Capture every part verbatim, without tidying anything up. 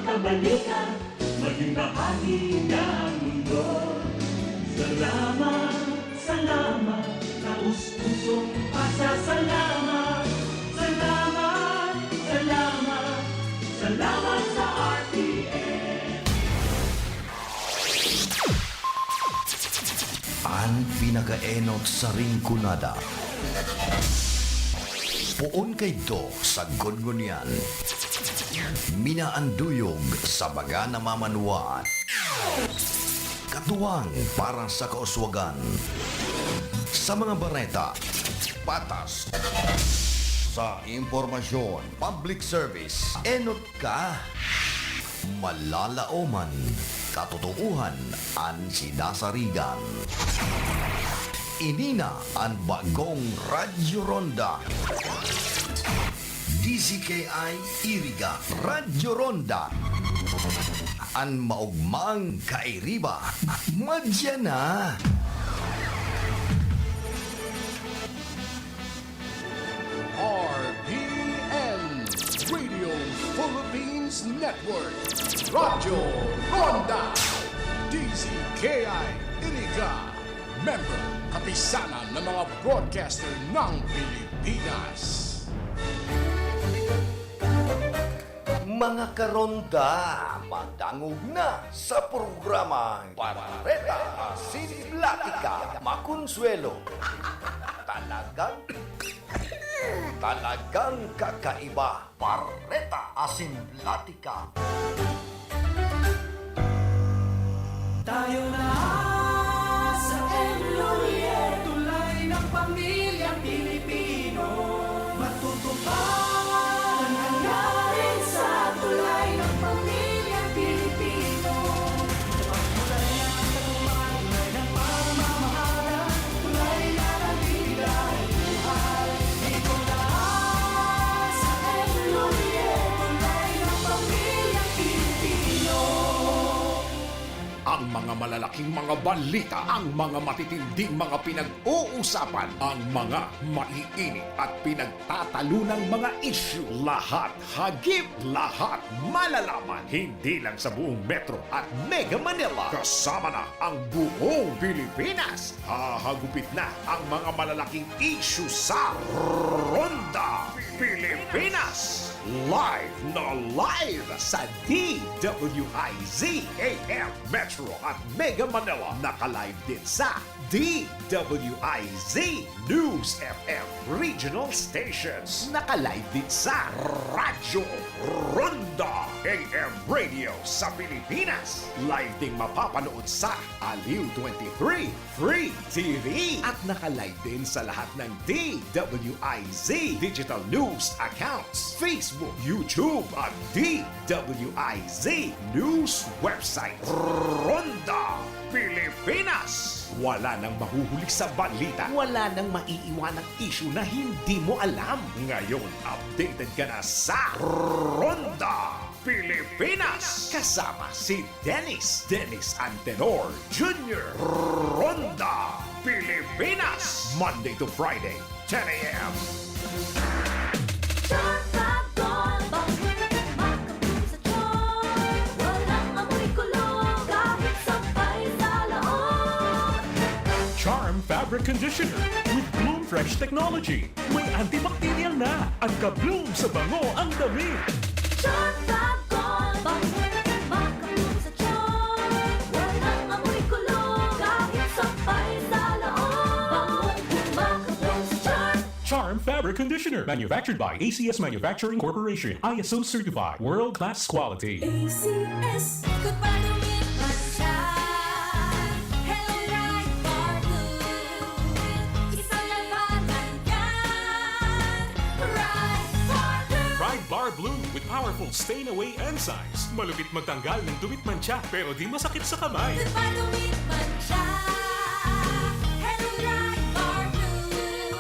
Kabalikan, maging bahagi ng mundo. Salamat, salamat, taus-pusong pasasalamat. Salamat, salamat, salamat sa R T N. An pinakaenot sa Rinconada. Poon kaidto sa Gungunyan. Minaanduyog sa mga namamanwaan. Katuwang para sa kauswagan. Sa mga bareta, patas. Sa impormasyon, public service, enot ka. Malalaoman, katotoohan an sinasarigan. Ini na an bagong Radyo Ronda. D Z K I Iriga, Radyo Ronda. An maogmang kairiba, madya na. R P N, Radio Philippines Network, Radyo Ronda, D Z K I Iriga, member, kapisanan ng mga broadcaster ng Pilipinas. Mga karonda, madangog na sa programang Bareta Asin Platika, Makonsuelo. Talagang, talagang kakaiba. Bareta Asin Platika. Tayo na sa M Lumiere, tulay ng pamilyang Pilipino. Matutupad ang hangarin sa tulay ng pamilyang Pilipino. Tulay ng katuparan, tulay ng pamamahala, tulay na nagbibigay buhay. Ito na sa M Lumiere, tulay ng pamilyang Pilipino. Ang mga malalaking mga balita, ang mga matitinding mga pinag-uusapan, ang mga maiinit at pinagtatalunang mga isyu, lahat hagip, lahat malalaman, hindi lang sa buong Metro at Mega Manila, kasama na ang buong Pilipinas. Hahagupit na ang mga malalaking isyu sa Ronda Pilipinas. Live na live sa D W I Z A M Metro at Mega Manila. Naka-live din sa D W I Z News F M Regional Stations. Naka-live din sa Radyo Ronda A M Radio sa Pilipinas. Live ding mapapanood sa Aliw twenty-three Free T V. At naka-live din sa lahat ng D W I Z digital news accounts, Facebook, YouTube, at D W I Z News website. Ronda Pilipinas. Wala nang mahuhuli sa balita. Wala nang maiiwanang isyu na hindi mo alam. Ngayon, updated ka na sa Ronda Pilipinas. Kasama si Dennis, Dennis Antenor Junior. Ronda Pilipinas. Monday to Friday, ten a.m. Charm Fab Gold, bango, makabulong sa tiyan. Walang amoy kulog, kahit sampay sa laog. Charm Fabric Conditioner with Bloom Fresh Technology. May antibacterial na at ka-bloom sa bango ang damit. Charm Fab Gold, bango, makabulong sa tiyan. Walang amoy kulog, kahit sampay sa laog. Bangong makabulong sa tiyan. Charm Fabric Conditioner, manufactured by A C S Manufacturing Corporation, I S O certified, world-class quality. A C S. Goodbye, lumit man siya. Hello, Pride Bar Blue. Isang labanan yan. Pride Bar Blue. Pride Bar Blue with powerful stain away enzymes. Malupit magtanggal ng dumit mantsa, pero di masakit sa kamay. Goodbye, lumit man siya. Hello, Pride Bar Blue.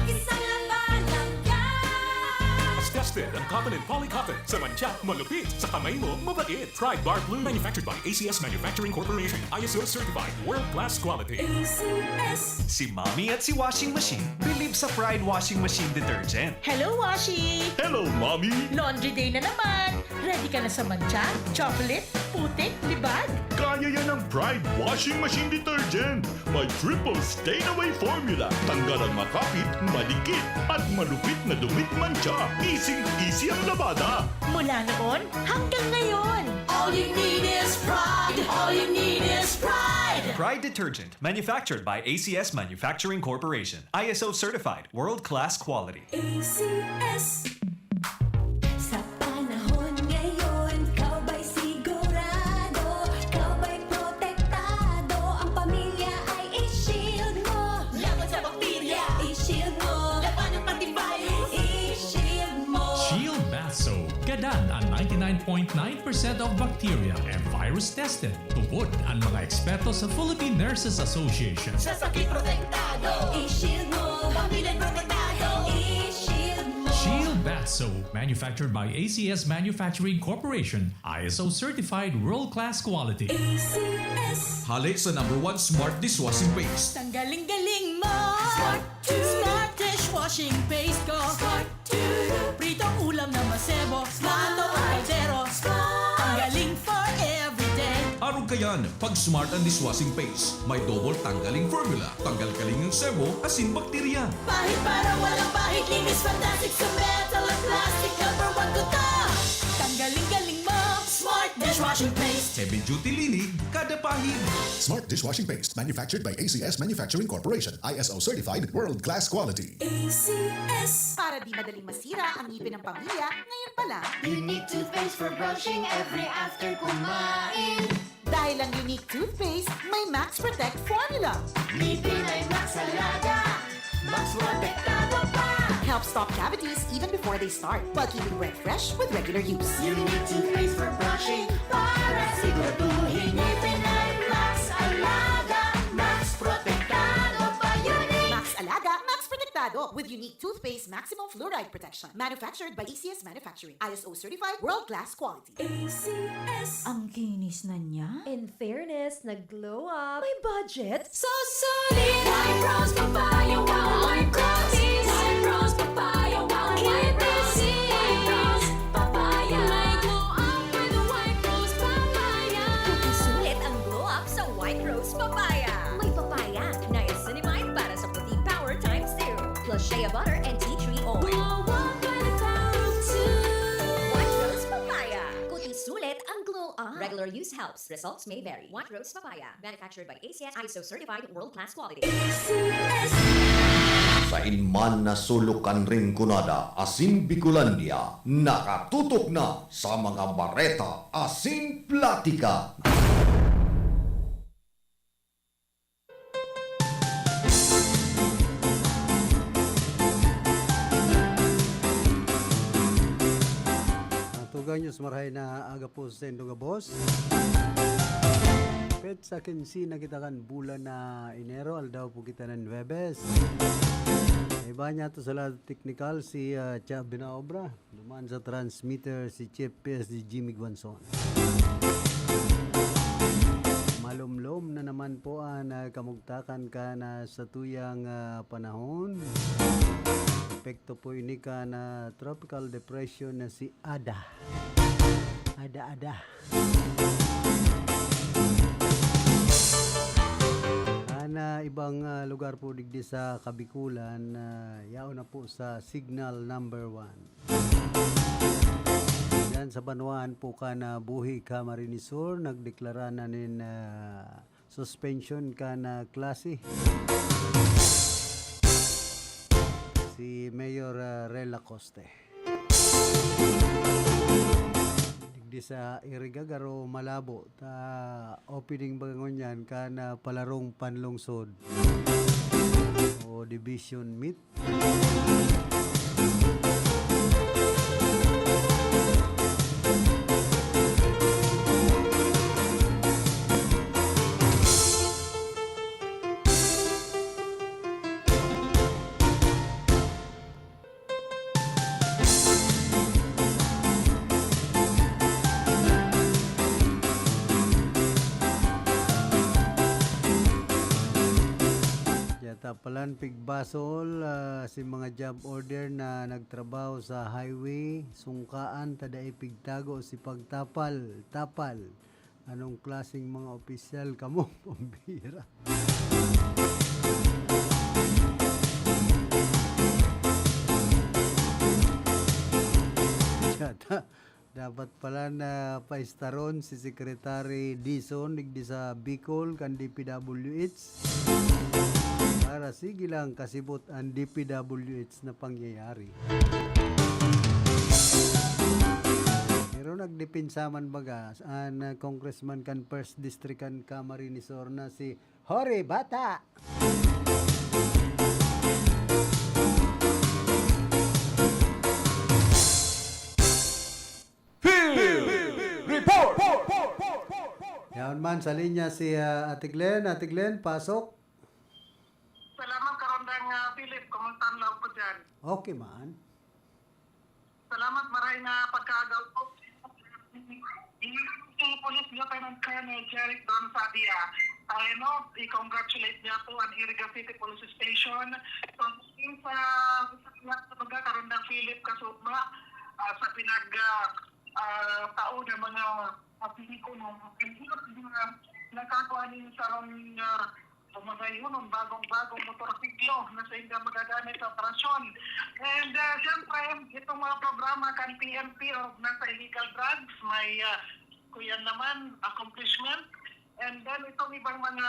Isang labanan yan. Askas Ang cotton and poly cotton. Sa mantsa, malupit. Sa kamay mo, mabait. Pride Bar Blue. Manufactured by A C S Manufacturing Corporation. I S O certified. World class quality. A C S. Si Mommy at si Washing Machine believe sa Pride Washing Machine Detergent. Hello, Washi! Hello, Mommy! Laundry day na naman! Ready ka na sa mantsa, chocolate, putik, libag? Kaya yan ng Pride Washing Machine Detergent. May triple stain away formula. Tanggal ang makapit, madikit, at malupit na dumi at mantsa. Easy-easy ang labada. Mula noon hanggang ngayon. All you need is pride. All you need is pride. Pride detergent, manufactured by A C S Manufacturing Corporation. I S O certified, world-class quality. A C S. Sa panahon ngayon, ikaw ba'y sigurado? Ikaw ba'y protektado? Ang pamilya ay i-shield mo. Laban sa bakterya, i-shield mo. Labanan pati virus, i-shield mo. Shield Bath Soap. Gadan ang ninety-nine point nine percent of bacteria and virus tested. Tubod ang mga eksperto sa Philippine Nurses Association. Sa sakit protektado, i-shield mo. Pamilya protektado, i-shield mo. Shield Bath Soap, manufactured by A C S Manufacturing Corporation, I S O certified world-class quality. A C S. Hale sa number one smart dishwashing paste. Tanggaling-galing mo. Smart to. Smart dishwashing paste ko. Smart to. Pritong ulam na masebo. Smart. Plato o kaldero. Smart. Tanggaling for everyday. Arog kayan, pag smart ang dishwashing paste. May double tanggaling formula. Tanggal kaling ang sebo, asin bakterya. Pahid para walang pahid, linis fantastic sa metal at plastic. Number one ko to. Tanggaling-galing mo. Smart dishwashing paste. Heavy duty linig, kada pahid. Smart dishwashing paste, manufactured by A C S Manufacturing Corporation, I S O certified, world class quality. A C S. Para di madaling masira ang ngipin ng pamilya, ngayon pa lang. Unique toothpaste for brushing every after kumain. Dahil ang Unique Toothpaste may Max Protect Formula. Ngipin ay Max Alaga, Max Protektado pa. Helps stop cavities even before they start, while keeping breath fresh with regular use. Unique Toothpaste for brushing, para siguraduhin ngipin ay Max Alaga, Max Protektado pa. Unique. Max Alaga, Max Protektado with Unique Toothpaste Maximum Fluoride Protection. Manufactured by A C S Manufacturing. I S O certified, world-class quality. A C S. Ang kinis na niya. In fairness, nag-glow up. May budget? Susulit! White Rose Papaya, wow, White Rose! White Rose Papaya, wow, White Rose! White Rose Papaya! May glow up with White Rose Papaya! Sulit ang glow up sa White Rose Papaya. May papaya, niacinamide para sa puti power times two, plus shea butter and tea tree oil. Glow up by the power of two. White Rose Papaya. Puti sulit ang glow up. Regular use helps. Results may vary. White Rose Papaya. Manufactured by A C S, I S O certified, world-class quality. A C S. Sain man na sulok kan Rinconada asin Bicolandia, nakatutok na sa mga bareta asin platika. Ang tugang niyo sa marahay na aga po sa saindo gabos. Petsa kinse na kita kan bulan na Enero, aldaw po kita nin Huwebes. Iba niya to sa lado teknikal, si, ah, Cha Binaobra. Duman sa transmitter, si Chief P S D Jimmy Guanzon. Malumlom na naman po ang, ah, kamugtakan kan, ah, satuyang, ah, panahon. Epekto po ini kan, ah, tropical depression na si Ada. Ada, Ada. Kan, ah, ibang, ah, lugar po digdi sa Kabikulan, ah, yaon na po sa signal number one. Diyan sa banwaan po kan, ah, Buhi, Camarines Sur, nagdeklara na nin, ah, suspension kan, ah, klase si Mayor, ah, Rel Acoste. Digdi sa Iriga, garo malabo ta opening ba ngunyan kan, ah, palarong panlungsod o division meet. Tapalan pigbasol, ah, si mga job order na nagtrabaho sa highway, sungkaan ta dai pigtago si pagtapal, tapal. Anong klaseng mga opisyal kamo? Pambira. Yata, dapat pala na paistaron si Secretary Dizon digdi sa Bicol kan D P W H para sige lang kasibot ang D P W H na pangyayari. Pero nagdepensa man baga an, ah, Congressman kan First District kan Camarines Sur na si Hori Bata. Field Report! Yaon man sa linya si, ah, Ate Glenn. Ate Glenn, pasok. Salamat, Karandang, ah, Philip. Kumusta ang laog ko dyan? Okay man. Salamat, maray na pagkaagaw po. Ang Police Lieutenant Colonel Jeric Don Sabia Taeno, i-congratulate niya po ang Iriga City Police Station. So, sa, sa, sa Karandang Philip Kasugma, ah, sa pinag, ah, ah, tao ng mga, ah, pelikulo, ang hirap ng, ah, nagkagawa ng sarong, ah, Pamagayonon, bagong-bagong motorsiklo na saindang magagamit sa operasyon. And, ah, siyempre, itong mga programa kan P N P o nasa illegal drugs, may, ah, kuyan naman, accomplishment. And then, itong ibang mga,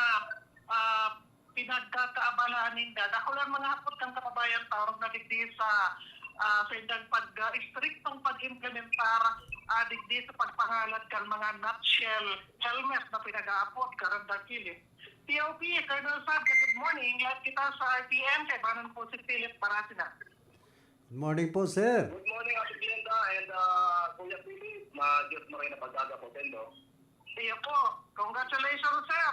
ah, pinagkakaabalahan ninda. Dakulang mga hapot kan kababayan, taurog na digdi sa, ah, saindang pag, ah, istriktong pag-implementar, ah, digdi sa pagpangalad kan mga nutshell helmet na pinag-aapod, Karandang Philip. P O P, Colonel Sabia, good morning. Lahat kita sa R T M, kaibanan po si Philip Barasina. Good morning po, sir. Good morning, Ate Glenda and, ah, Kuya Philip. Ma-, Diyos mo rin na pag-aga po, Tendo. Iyo po. Congratulations, sir.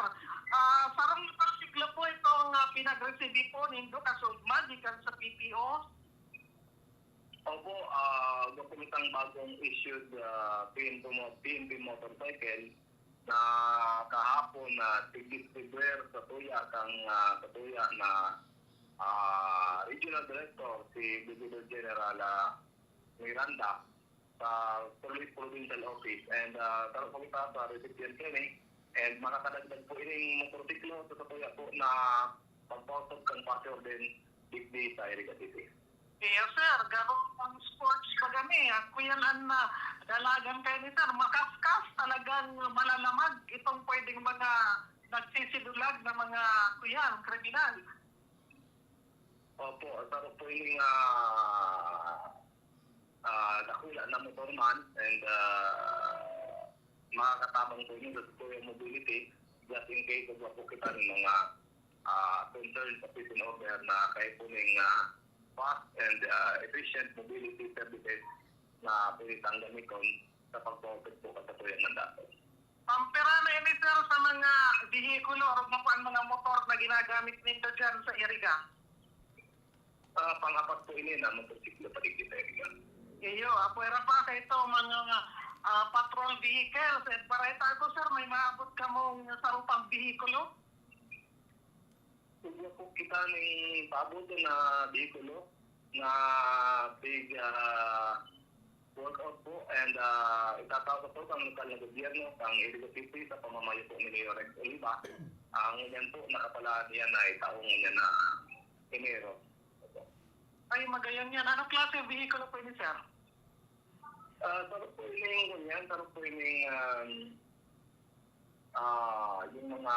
Ah, sarong motorsiklo po itong, ah, pinag-receive po nindo kasugma gikan sa P P O. Opo, ah, gwa po kitang bagong issued, ah, P N P mo-, P N P motorcycle na kahapon na tigdistribuer sa tuya kang, ah, sa tuya na, ah, Regional Director, si Brigadier General, ah, Miranda, sa Police Provincial Office. And, ah, saro po kita sa recipient kini. And makakadagdag po ining motorsiklo sa tuya po na pagpausog kan Paseo Orden digdi sa Iriga City. Yes, sir. Garo ang sports pa kami. Ang kuyan an, ah, dalagan kayo ni sir. Makaskas, talagang malalamag itong pwedeng mga nagsisidulag na mga kuyan, kriminal. Opo, saro po ining, ah, ah, dakula na motorman and, ah, makakatabang po yun sa Sequoia Mobility just in case of po kita ng mga, ah, concern sa prison order na kayo po ng, ah, fast and, ah, efficient mobility services na pwede tang gamiton sa pagpapagod po sa tuyang mandato. Pampira na ini, sir, sa mga bihikulo, arog na po ang mga motor na ginagamit nindo dyan sa Iriga? Ah, pang-apat po ini na motorsiklo pa digdi sa Iriga. Iyo, apwera pa sa ito, mga, ah, patrol vehicles. At para ito ako, sir, may maabot kamong sarupang bihikulo? Igwa po kita ning paabot na bihikulo na big, ah, workout po and, ah, itatao sa po ang lokal na gobyerno, ang Iriga City, sa pamamayo po ni Mayor Rex Oliva. Ang ngunyan po, nakapalaan niya na itao ngunyan na Enero. Ay, magayon yan. Anong klase ng vehikulo po ini, sir? Ah, sarap po ining ngunyan, sarap po ining, um, ah, yung mga,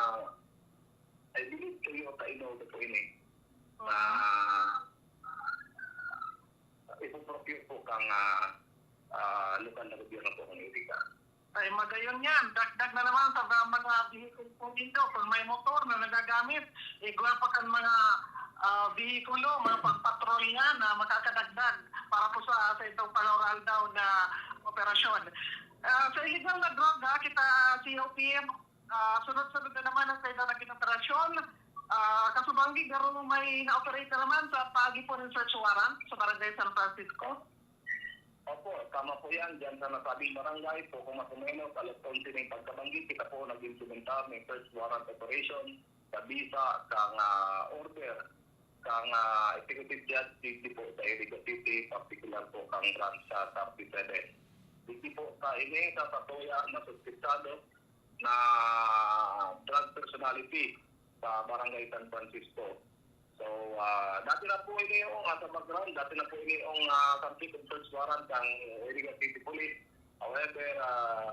I believe, Toyota Innova po ini. Na, ah, ipoprocure po kang, ah, ah, lokal na gobyerno po kang Iriga. Ay, magayon yan. Dagdag na naman sa mga, mga vehicle po nindo. Kung may motor na nagagamit, igwa pa kan mga, ah, vehikulo, mga pagpatrol niya na makakadagdag para po sa, sa itong pangaraw-aldaw na operasyon. Ah, sa illegal na droga, kita C O P M, ah, sunod-sunod na naman ang sa itong naging operasyon. Ah, kasubanggi, garo may na-operate na naman sa pag-ipon ng search warrant sa Barangay San Francisco. Opo, tama po yan. Diyan sa nasabing barangay, poco mas o menos, alas onse ng pagkabanggi, kita po nag-implementar ng search warrant operation sa bisa kang, ah, order kang, ah, Executive Judge digdi po sa Iriga City, partikular po kang Branch sa thirty-seven. Digdi po sa ini sa satuya na suspetsado na drug personality sa Barangay San Francisco. So, ah, dati na po ini yung, ah, sa background, dati na po ini yung, ah, subject of search warrant ng Iriga City Police. However, ah,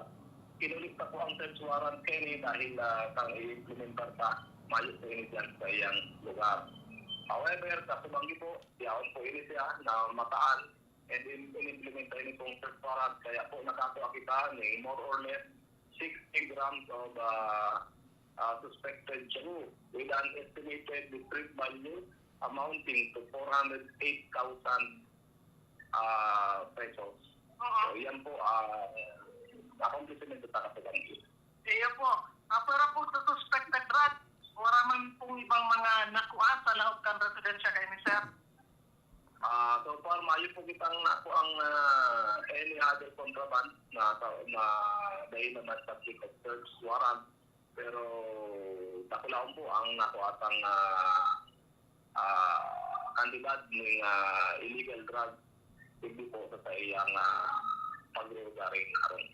kinulit na po ang search warrant kini dahil, ah, kang i-implementar pa, mayo po ini dyan sa iyang lugar. However, sa tumanggi po, yaon po ini siya na mataan and in, in-implementa ini pong search warrant. Kaya po, nakakuha kita ni more or less sixty grams of, ah, ah, suspected shabu with an estimated street value amounting to four hundred eight thousand, ah, pesos. Oo. So, yan po, ah, accomplishment sa Takatagan. Iyo po. Ah, pero po sa suspected drugs, wala man pong ibang mga nakuha sa laog kan residensya kaini, sir? Ah, so far, mayo po kitang nakuang, ah, any other contraband na, na dahil naman subject of search warrant. Pero dakulaon po ang nakuhatang, ah, ah, kantidad ning, ah, illegal drug, digdi po sa saiyang, ah, pagre-, regarding karon.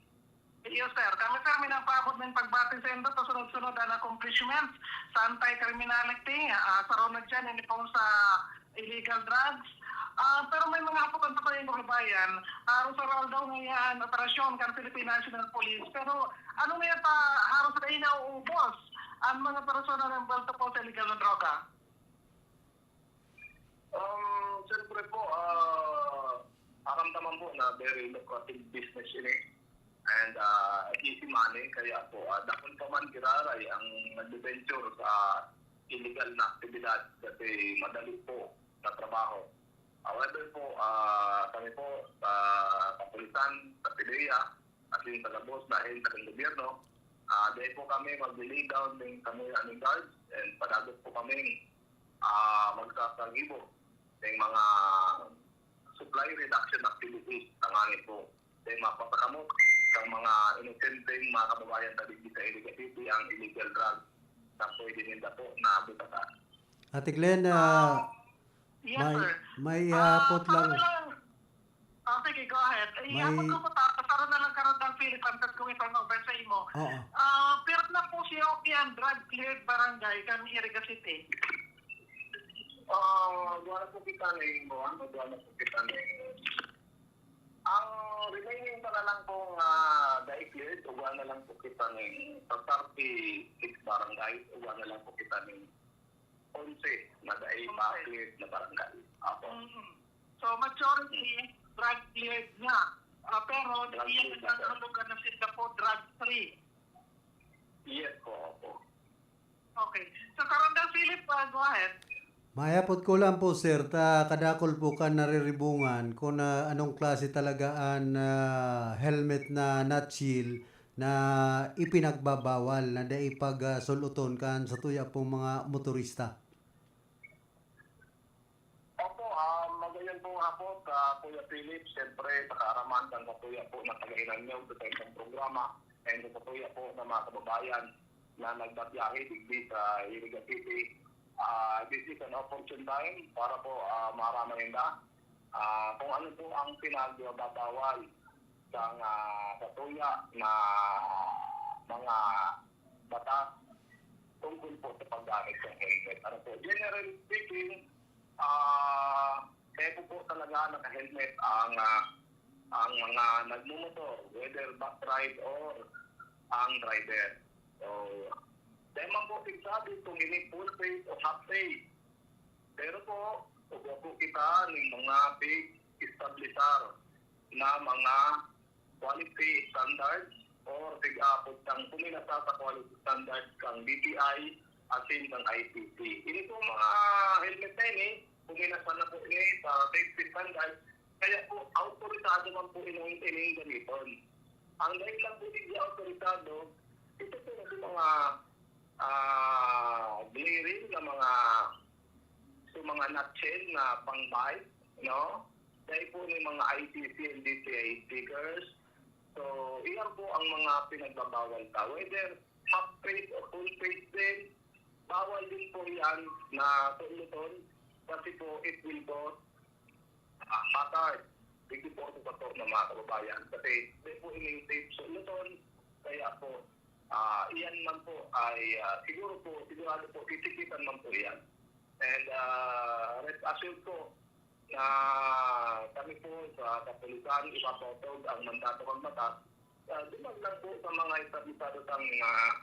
Iyo, sir. Kami, sir, minapaabot nin pagbati saindo ta sunod-sunod an accomplishments sa anti-criminality. Ah, saro na diyan, ini pong sa illegal drugs. Ah, pero may mga hapokan pa tayong kababayan. Ah, arosaroal daw ngayon an operasyon kan Philippine National Police. Pero ano na yan pa, haros na nauubos ang mga persona na envuelto po sa illegal na droga? Um, siyempre po, ah, aram naman po na very lucrative business ini. And, ah, easy money, kaya po, ah, dakul pa man giraray ang nagbe-venture sa illegal na aktibidad kasi madali po na trabaho. However po, ah, kami po sa kapulisan, sa PDEA, asin sa gabos dahil sa gobyerno, ah, dahil po kami mag-lay down ng kamuya ng guards and padagos po kami, ah, magsasagibo ng mga supply reduction activities tanganing po. Dahil mapasakamot sa mga inosenteng mga kababayan ta digdi sa Iriga City ang illegal drugs na pwede ninda po na butatan. Ate Glenn, ah, Yes, may, sir. may Ah, hapot para lang. na lang. Ah, sige, go ahead. Ay, May hapot ko po, ta-, para na lang karon ng Philippines at kung itong over sa imo. Oo. Ah, pero na po si Oki ang drug cleared barangay kan Iriga City. Ah, wala po kita na yung buwan, wala po kita na yung Ang remaining pa na lang pong, ah, dai cleared, ugwa na lang po kita ning sa thirty-six barangay, ugwa na lang po kita ning onse na dai pa Onse. cleared na barangay. Apo. Mm. So, majority, drug cleared na. Ah, pero Drug iyan cleared na, sir. nagkakalugan na sila po drug free. Yes po, opo. Okay. So, Karonda Philip, ah, go ahead. Mayapot ko lang po, sir, ta kadakol po kan nariribungan kung, ah, anong klase talaga an, ah, helmet na nutshell na ipinagbabawal na dai pag, ah, sul-oton kan satuya pong mga motorista. Opo, ah, magayon pong hapon, ah, Kuya Philip. Siyempre, pakaaraman kan satuya po na taga-inanyog sa isang programa and sa satuya po na mga kababayan na nagbabiyahe digdi sa Iriga City. Ah, this is an opportune time para po, ah, maaraman ninda, ah, kung ano po ang pinagbabawal sa, ah, satuya na mga batas tungkol po sa paggamit ng helmet. Ano po, generally speaking, ah, kaya po po talaga naka-helmet ang, ah, ang mga nagmumotor, whether back ride or ang driver. So, dahil man po, sabi kung ini full face o half face. Pero po, ugwa po kita ning mga fake establisar na mga quality standards or tig-apod kang puminasa sa quality standards kang D T I asin kang I T C. Ini po mga helmet na ini, puminasa na po ini sa safety standards. Kaya po, autorisado man po ining, ining gamiton. Ang dahil lang po hindi autorisado, ito po yung mga, ah, glaring na mga, so mga nutshell na pang-bike, no? Dahil po may mga I T C and D T I stickers. So, iyan po ang mga pinagbabawal ta. Whether half face o full face din, bawal din po iyan na sul-oton Kasi po, it will cause, ah, hazard. Dito po sa totoo ng mga kababayan. Kasi hindi po ini yung safe solution. Kaya po, ah, iyan man po ay, ah, siguro po, sigurado po, titikitan man po iyan. And, ah, rest assured po na kami po sa kapulisan, ipapatupad ang mandato kan batas. Ah, duman lang po sa mga establishado sang, ah,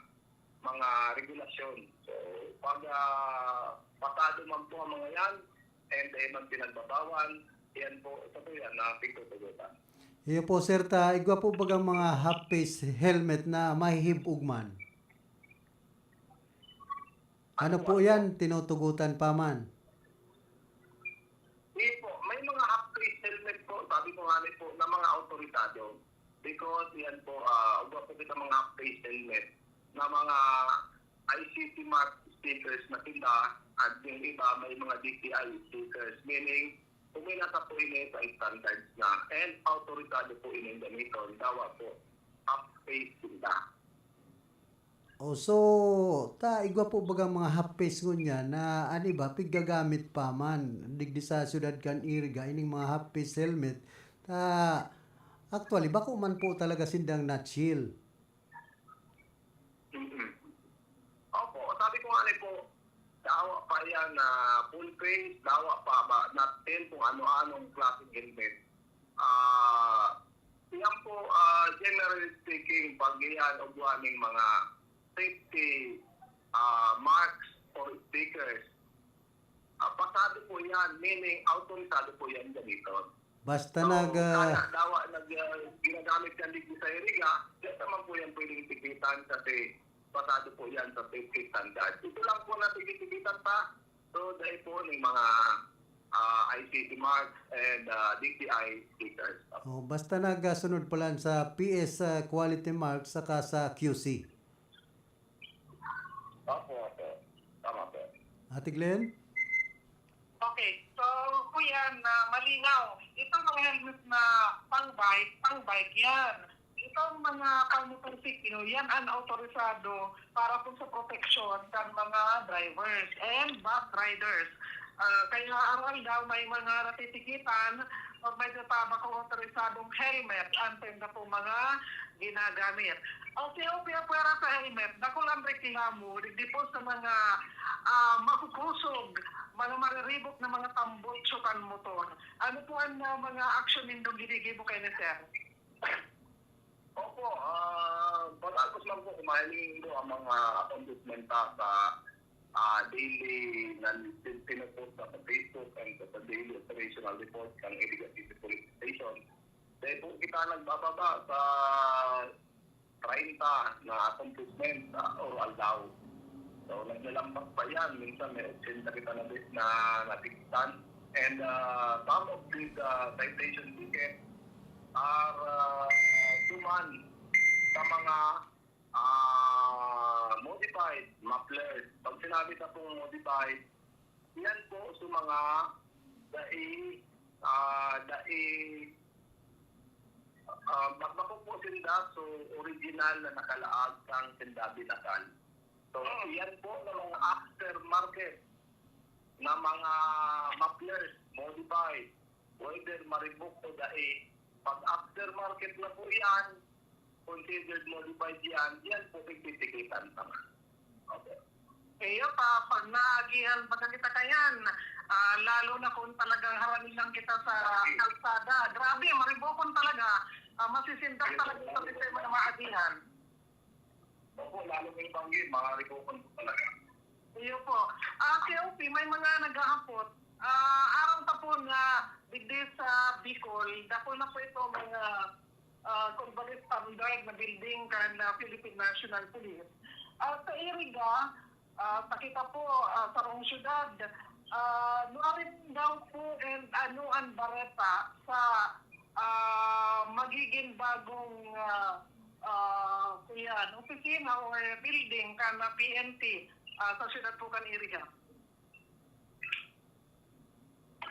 mga regulasyon. So, pag, ah, pasado man po ang mga yan, and, eh, man pinagbabawal, yan po, ito po yan na pagtutugutan. Iyo po, sir, ta igwa po bagang mga half-face helmet na mahihib-og man? Ano po yan? Tinutugutan pa man? Hindi po. May mga half-face helmet po, sabi ko nga ni po, na mga autorisado. Because yan po, ah, ugwa po kita mga half-face helmet na mga I C T mark stickers na tinda at yung iba may mga D T I stickers. Meaning, kung may nasa po ini sa standards na and autorisado po ini gamiton, dawa po half-face tinda. O, so, ta igwa po bagang mga half-face ngunyan na, ano ba, piggagamit pa man digdi sa siyudad kan Iriga, ining mga half-face helmet. Ta, actually, bako man po talaga sindang na-chill. Mm-mm. Opo, sabi ko nga ni po, dawa pa yan na full face, dawa pa ba, not still kung ano-anong klaseng helmet. Ah, yan po, ah, generally speaking, pag iyan ugwa ning mga safety, ah, marks or stickers, ah, pasado po yan, meaning autorisado po yan gamiton. Basta So, nag, ah, kaya dawa nag, ah, ginagamit yan dito sa Iriga, yan naman po yan pwedeng tikitan kasi pasado po yan sa safety standard. Ito lang po na tikitan pa, so dahil po ng mga, ah, I C T marks and, ah, D T I stickers. Oh, basta nagasunod pa lang sa P S, ah, quality mark saka sa Q C. Opo, opo. Tama po. Ate Glenn? Okay. So, kuya, na malinaw, itong mga helmet na pang-bike, pang-bike yan. Itong mga pang-motorsiklo, yan ang autorisado para po sa proteksyon kan mga drivers and bus riders. Ah, kaya aral daw may mga natitikitan o may bako autorisadong helmet ang tenda po mga ginagamit. O, si O P, apwera sa helmet, dakul ang reklamo, digdi po sa mga, ah, makukusog, mga mariribok na mga tambutso kan motor. Ano po ang, ah, mga aksyon nindong ginigibo kaini, sir? Opo, ah, matapos lang po kumain nindo ang mga accomplishment ta sa, ah, daily na tin-, pinupost sa Facebook and sa daily operational report ng Iriga City Police Station. Dahil po kita nagbababa sa treinta na accomplishment, ah, or aldaw. So, naglalampas pa yan. Minsan may otsenta kita na, na natiktan. And, ah, some of these, ah, citation tickets are, ah, duman sa mga, ah, modified mufflers. Pag sinabi sa pong modified, yan po sa mga dai, ah, dai, ah, magbako po sinda, so original na nakalaag kang sinda binakal. So, Mm. yan po na mga aftermarket na mga mufflers, modified, whether maribok o dai. Pag aftermarket na po yan, considered modified yan, yan po pagtitikitan naman. Okay. Iyo pa, pag naagihan pa kita kayan, ah, lalo na kung talagang harani lang kita sa Sige. kalsada. Grabe, maribokon talaga. Ah, masisindak Sige. talaga sa sistema na maagihan. Opo, lalo may banggi, mga ribukon po talaga. Iyo po. Ah, si O P, may mga naghahapot. Ah, aram ta po nga digdi sa Bicol, dakul na po ito mga, ah, kumbaga standard na building kan, ah, Philippine National Police. Ah, sa Iriga, ah, sa kita po, ah, sarong syudad, ah, nuarin daw po and ano ang bareta sa, ah, magiging bagong, ah, ah, kuyan, opisina or building kan P N P, ah, sa syudad po kan Iriga.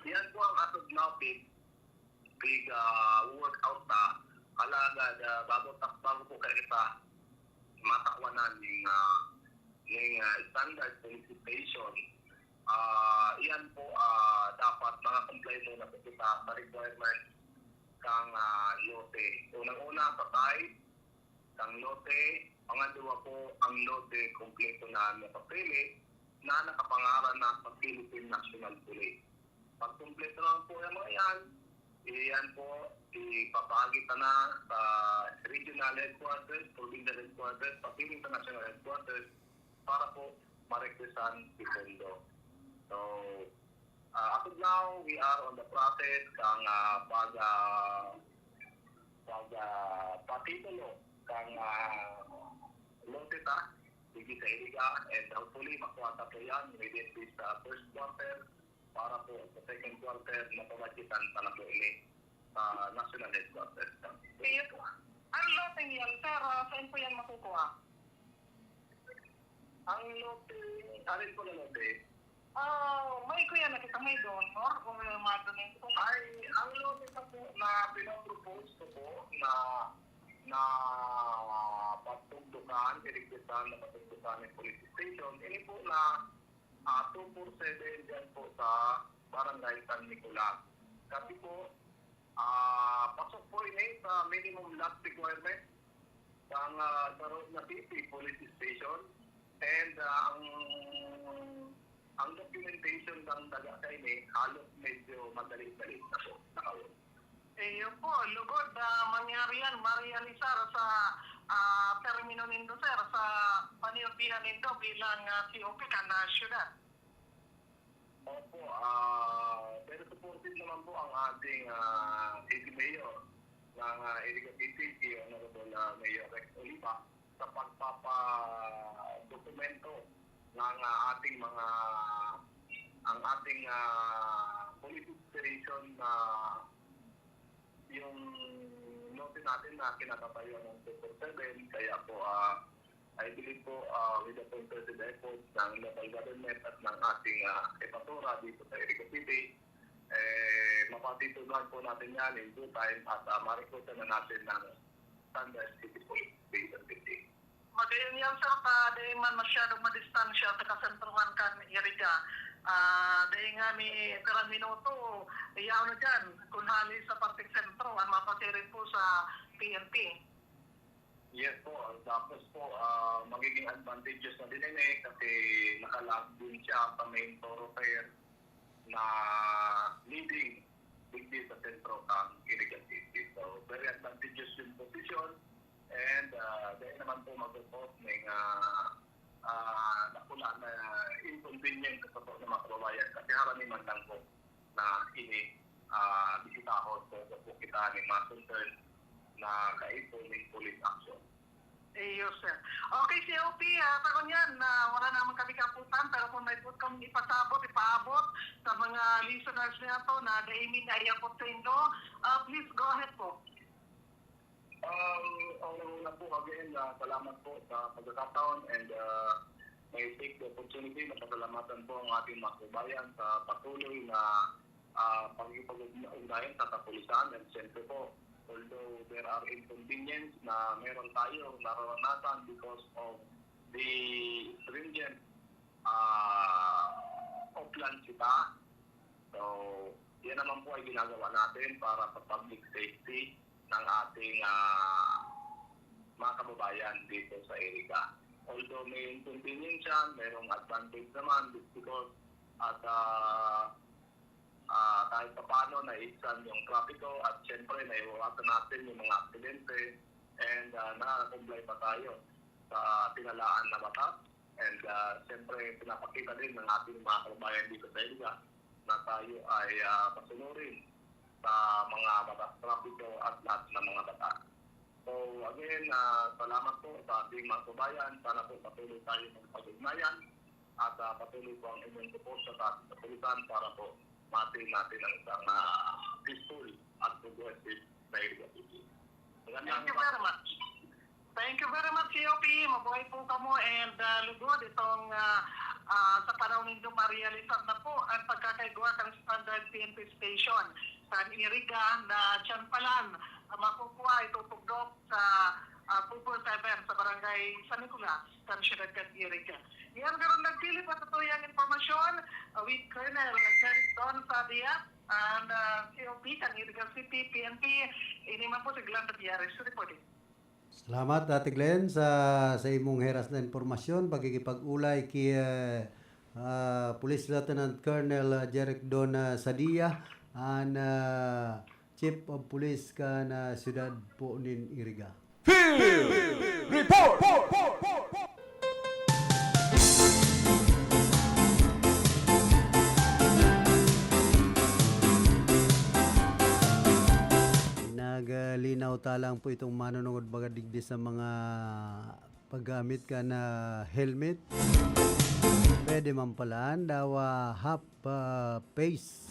Yan po ang as of now, big, big, ah, workout na. Alagad, ah, bago ta-, bago po kayo kita matakwanan yung, ah, yung, ah, standard solicitation. Ah, yan po, ah, Muna po kita sa requirements kang, ah, lote. Unang-una, sa size kang lote. Pangadwa po, ang lote kompleto na nakapili na nakapangaran na sa Philippine National Police. Pag kompleto naman po yung mga yan, iyan po, ipapaagi ta na sa regional headquarters, provincial headquarters, pati rin sa national headquarters para po ma-requestan si pondo. So, ah, as of now, we are on the process kang, ah, pag, ah, pag, ah, patitulo kang, ah, lote ta, digdi sa Iriga, and hopefully, makuha ta po yan within this, ah, first quarter, para po sa second quarter, mapabudgetan ta na po ini sa national headquarters. Iyo po. Ang lote niyan, sir, ah, saan po yan makukuha? Ang lote, alin po na lote? Ah, may kuya na kita, may donor, kung may mga donor po. Ay, ang lote na po na pinapropose ko po na, na patugdukan, iligpitan na patugdukan ng police station. Ini po na, ah, two four seven dyan po sa Barangay San Nicolas. Kasi po, ah, pasok po ini sa minimum lot requirement ng, ah, Zarona City Police Station. And, ah, ang, ang documentation ng daga kaini, halos medyo madali-dali na po, nakaon. Iyo po, lugod na mangyari yan, ma-realizar sa, ah, termino nindo, sir, sa panirbihan nindo bilang, ah, C O P kan, ah, syudad. Opo, ah, very supportive naman po ang ating, ah, City Mayor ng, ah, Iriga City, si Honorable, ah, Mayor Rex Oliva, sa pagpapadokumento ng, ah, ating mga, ang ating, ah, police station na yung lote natin na kinatatayo ng two four seven. Kaya po, ah, I believe po, ah, with the concerted efforts ng local government at ng ating, ah, jefatura dito sa Iriga City, eh, mapatituloy po natin yan in due time at, ah, ma-recruit na natin ng standard city police station fifty. Magayon yan, sir, ta dai man masyadong madistansya sa kasentrohan kan Iriga. Ah, dai nga ni pirang minuto, iyaw na dyan. Kung hali sa parteng sentro, ang mapasiring po sa P N P. Yes po. Tapos po, ah, magiging advantageous na din ini kasi nakalag din siya sa main thoroughfare na leading digdi sa sentro ng Iriga City. So, very advantageous yung position and, ah, dahil naman po mag-cause ng, ah, ah, dakula na inconvenience sa totoo na mga kababayan kasi haraniman lang po na ini, ah, bisitahon po, po kita ng mga concern na kaipo ng police action. Iyo, sir. Okay, C O P, ah, sa ngunyan, ah, wala naman kami kaputan, pero kung may buot kang ipasabot, ipaabot sa mga listeners niya to na dai mi naiyakot sa indo, ah, please go ahead po. Um, unang-una po, again, ah, salamat po sa pagkakataon and, ah, may take the opportunity na pasalamatan po ang ating mga kababayan sa patuloy na, ah, pakikipag-ugnayan sa kapulisan. And siyempre po, although there are inconvenience na meron tayo nararanasan because of the stringent, ah, Oplan Sita, so, yan naman po ay ginagawa natin para sa public safety ng ating, ah, mga kababayan dito sa Iriga. Although may inconvenience yan, mayroong advantage naman because at, ah, ah, kahit papaano naiiksan yung trapiko at siyempre naiwasan natin yung mga aksidente and, ah, nakakomply pa tayo sa tinalaan na batas. And, ah, siyempre, pinapakita din ng ating mga kababayan dito sa Iriga na tayo ay, ah, pasunurin sa mga batas trapiko at lahat ng mga batas. So, again, ah, salamat po sa ating mga kababayan. Sana po patuloy tayo magpag-ugnayan at, ah, patuloy po ang inyong suporta sa ating kapulisan para po ma-attain natin ang isang, ah, peaceful at progressive na Iriga City. Magandang Thank you very much. Thank you very much, C O P. Mabuhay po kamo and, ah, lugod itong, ah, ah, sa panahon nindo ma-realizar na po ang pagkakaigwa kan standard P N P station sa Iriga na dyan pa lang, ah, makukuha, itutugdok sa Ah, Pupul T V sa Barangay San Nicolas, sa siyudad kan Iriga. Yan, karon nagpili pa sa tuyang impormasyon, ah, with Colonel Jeric Don Sadia and, ah, C O P kan Iriga City P N P. Ini man po si Glenn Tapiares reporting. Salamat, Ate Glenn, sa, sa imong heras na impormasyon, pakikipag-ulay ki, eh, ah, Police Lieutenant Colonel, ah, Jeric Don, ah, Sadia, an, ah, Chief of Police kan, ah, siyudad po nin Iriga. Field Report! Naglinaw ta lang po itong manunungod baga digdi sa mga paggamit kan helmet. Pwede man pala, dawa half, ah, face.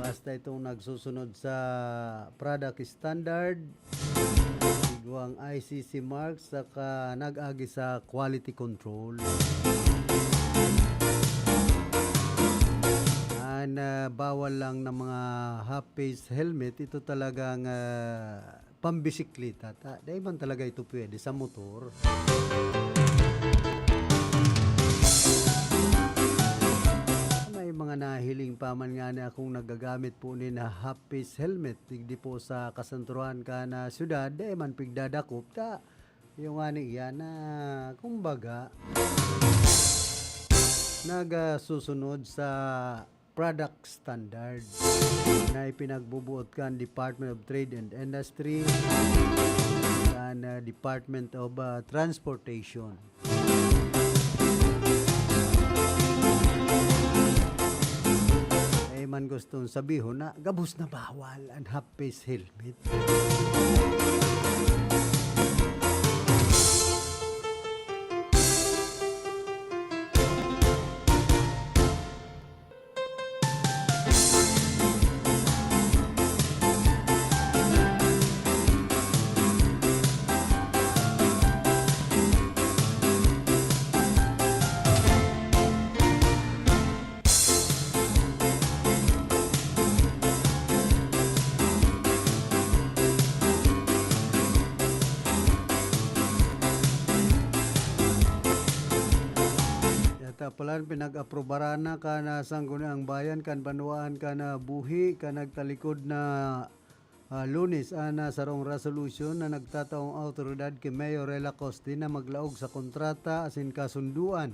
Basta itong nagsusunod sa product standard, igwang I C C mark, saka nag-agi sa quality control. An, ah, bawal lang na mga half face helmet, ito talagang, ah, pambisikleta ta. Dai man talaga ito pwede sa motor. May mga nahiling pa man ngani akong nagagamit po ni na half face helmet, digdi po sa kasanturuhan kan, ah, syudad, dai man pigdadakop ta. Yung ngani yan na, kumbaga, nagasusunod sa product standard na ipinagbubuot kan Department of Trade and Industry, kan, ah, Department of, ah, Transportation. Eh, man gustong sabihon na gabos na bawal an half face helmet. Yata palan pinag-aprobaran na kan, ah, Sangguniang Bayan kan banwaan kan, ah, buhi kan nagtalikod na, ah, Lunes an, ah, sarong resolusyon na nagtataong awtoridad ki Mayor Rey Lacoste na maglaog sa kontrata asin kasunduan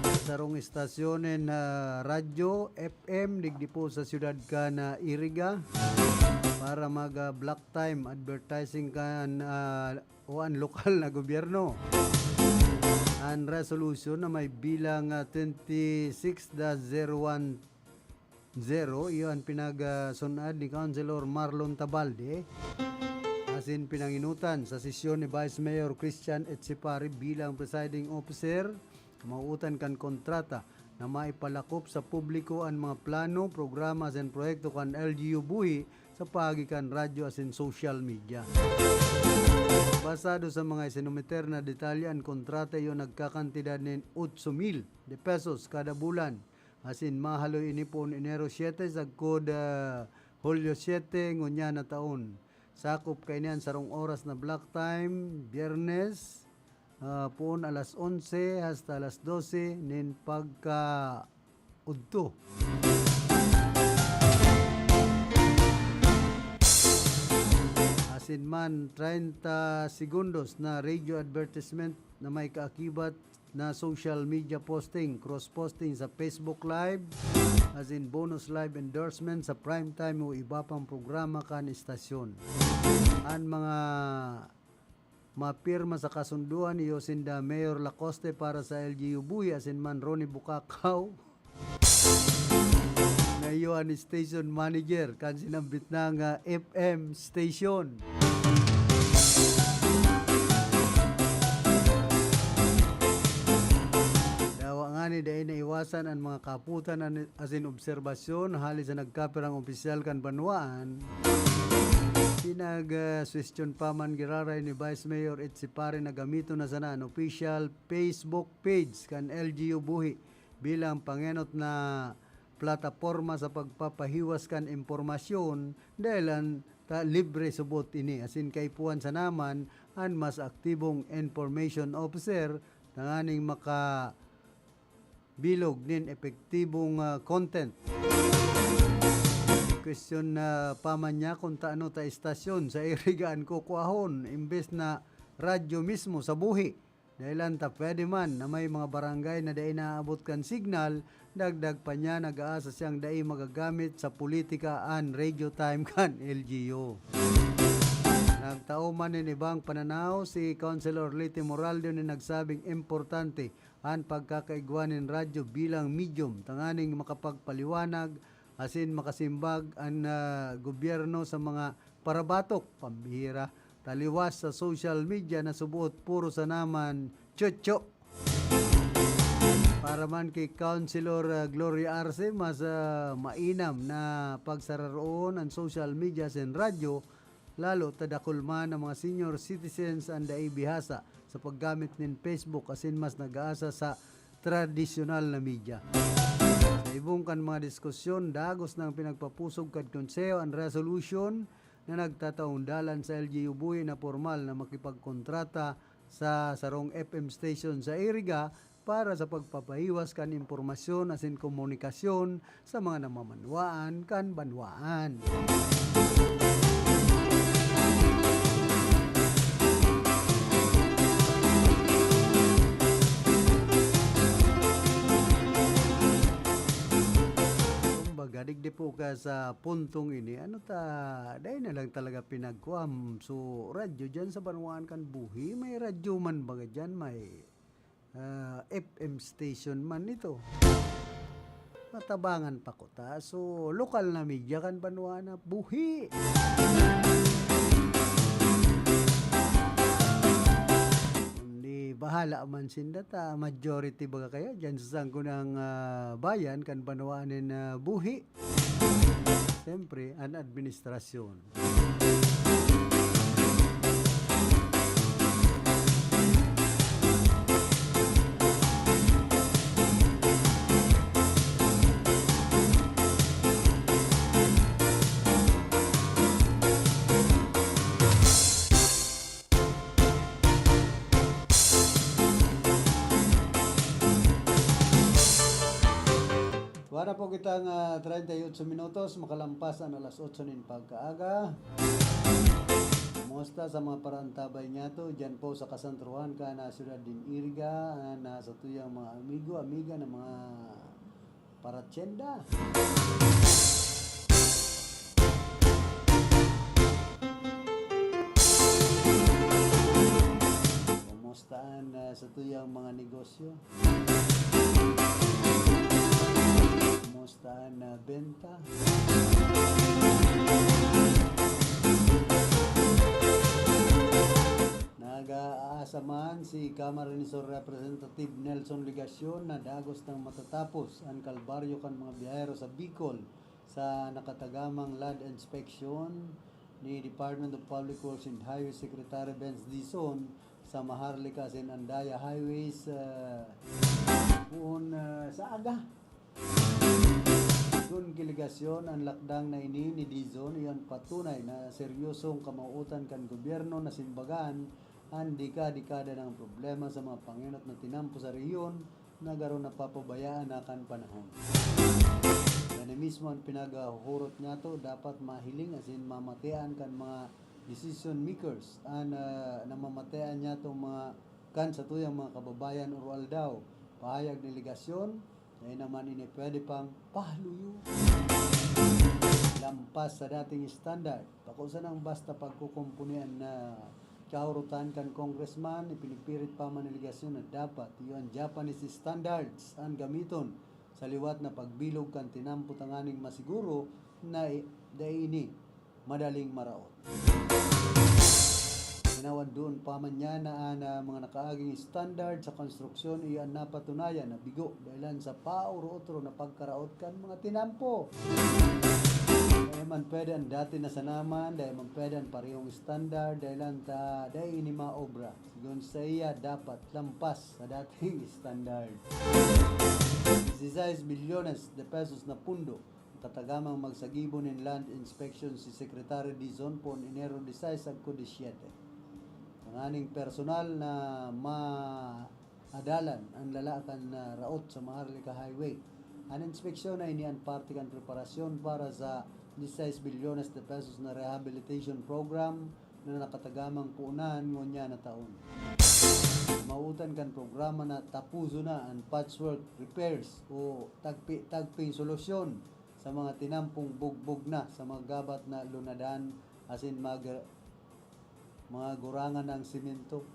sa sarong estasyon nin, ah, radyo, F M, digdi po sa siyudad kan, ah, Iriga para mag, ah, block time advertising kan, ah, o an lokal na gobyerno. An resolusyon na may bilang, ah, twenty-six dash zero one zero, iyo an pinag, ah, sun-ad ni Councilor Marlon Tabalde, asin pinanginutan sa sesyon ni Vice Mayor Christian Etsipari bilang presiding officer, kamautan kan kontrata na maipalakop sa publiko an mga plano, programa asin proyekto kan L G U Buhi sa paagi kan radyo asin social media. Basado sa mga isinumiter na detalye, an kontrata iyo nagkakantidad nin otso mil de pesos kada bulan, asin mahaloy ini poon Enero siete sagkod, ah, Hulyo siete ngunyan na taon. Sakop kaini an sarong oras na block time, Biyernes, ah, poon alas onse hasta alas dose nin pagkaudto. Asin man, treinta segundos na radio advertisement na may kaakibat na social media posting, cross-posting sa Facebook Live, asin bonus live endorsement sa prime time o iba pang programa kan estasyon. An mga mapirma sa kasunduan iyo sinda Mayor Lacoste para sa L G U Buhi asin man Ronnie Bukakaw na iyo an station manager kan sinambit na nga F M station. Dawa ngani dai naiwasan an mga kaputan an-, asin obserbasyon hali sa nagkapirang opisyal kan banwaan. Pinag, ah, suwestyon pa man giraray ni Vice Mayor Etsipari na gamiton na sana an official Facebook page kan L G U Buhi bilang pangenot na plataporma sa pagpapahiwas kan impormasyon, dahil an ta libre subot ini, asin kaipuhan sana man an mas aktibong information officer tanganing makabilog nin epektibong, ah, content. Kwestiyon na pa man niya kung taano ta istasyon sa Iriga an kukuahon imbes na radyo mismo sa buhi. Dahelan ta pwede man na may mga barangay na dai naaabot kan signal, dagdag pa niya, nag-aasa siyang dai magagamit sa politika an radio time kan L G U. Nagtao man nin ibang pananaw si Councilor Liti Moraldo na nagsabing importante an pagkakaigwa nin radyo bilang medium tanganing makapagpaliwanag asin makasimbag an, ah, gobyerno sa mga parabatok, pambihira, taliwas sa social media na suboot puro sana man chuchu. Para man ki Councilor, ah, Gloria Arce, mas, ah, mainam na pagsararoon an social media asin radyo, lalo ta dakul man an mga senior citizens an dai bihasa sa paggamit nin Facebook asin mas nag-aasa sa tradisyonal na media. Sa ibong kan mga diskusyon, dagos nang pinagpapusog kan Konseho an resolution na nagtataong dalan sa L G U buhi na pormal na makipagkontrata sa sarong F M station sa Iriga para sa pagpapahiwas kan impormasyon asin komunikasyon sa mga namamanwaan kan banwaan. Kumbaga, digdi po ka sa puntong ini, ano ta, dai na lang talaga pinagkuan. So, radyo dyan sa banwaan kan buhi, may radyo man baga dyan, may, ah, F M station man ito. Matabangan pa ko ta. So, lokal na media kan banwaan na buhi. Kundi bahala man sinda ta, majority baga kaya dyan sa sangko ng, ah, bayan kan banwaan nin, ah, buhi. Siyempre, an administrasyon. Wala po kitang, ah, treinta y ocho minutos, makalampas an alas otso nin pagkaaga. Kumusta sa mga paraantabay niyato, diyan po sa kasantrohan kan, ah, siyudad nin Iriga, ah, na sa tuyang mga amigo, amiga na mga paratyenda. Kumusta an, ah, sa tuyang mga negosyo? Kumusta an, ah, benta? Nag-aasa man si Camarines Sur Representative Nelson Legacion na dagos nang matatapos an kalbaryo kan mga biyahero sa Bicol sa nakatagamang land inspection ni Department of Public Works and Highways Secretary Benz Dizon sa Maharlika asin Andaya Highways, ah, poon, ah, sa aga. Kun ki Legacion, an lakdang na ini ni Dizon, iyan patunay na seryosong kamawootan kan gobyerno na simbagan an deka-dekada nang problema sa mga pangenot na tinampo sa rehiyon na garo napapabayaan na kan panahon. Yan mismo an pinaghahurot niyato, dapat mahiling asin mamatean kan mga decision makers an, ah, namamatean niyatong mga kan satuyang mga kababayan oro-aldaw. Pahayag ni Legacion, dai naman ini pwede pang pahaluyo. Lampas sa dating standard. Bako sanang basta pagkukumpuni an, ah, kahurotan kan congressman, ipinipirit pa man ni Legacion na dapat iyo an Japanese standards an gamiton sa liwat na pagbilog kan tinampo tanganing masiguro na i-, dai ini madaling maraot. Hinawan doon pa man niya na an, ah, mga nakaaging standard sa konstruksyon iyo an napatunayan na bigo dahilan sa pautro-utro na pagkaraot kan mga tinampo. Dai man pwede an dati na sanaman, dai man pwede an parehong standard, dahilan ta dai ini maobra. Sigon saiya, dapat lampas sa dating standard. Dieciséis bilyones de pesos na pundo ang tatagamang magsagibo nin land inspection si Secretary Dizon poon Enero disais sagkod disiyete. Kung Nganing personal na maadalan an lala kan, ah, raot sa Maharlika Highway. An inspeksyon na ini an parte kan preparasyon para sa diseis bilyones de pesos na rehabilitation program na nakatagamang puunan ngunyan na taon. Mautan kan programa na tapuson na an patchwork repairs o tagpi-tagping solusyon sa mga tinampong bugbog na sa mga gabat na lunadan asin mag-, mga gurangan ng simento.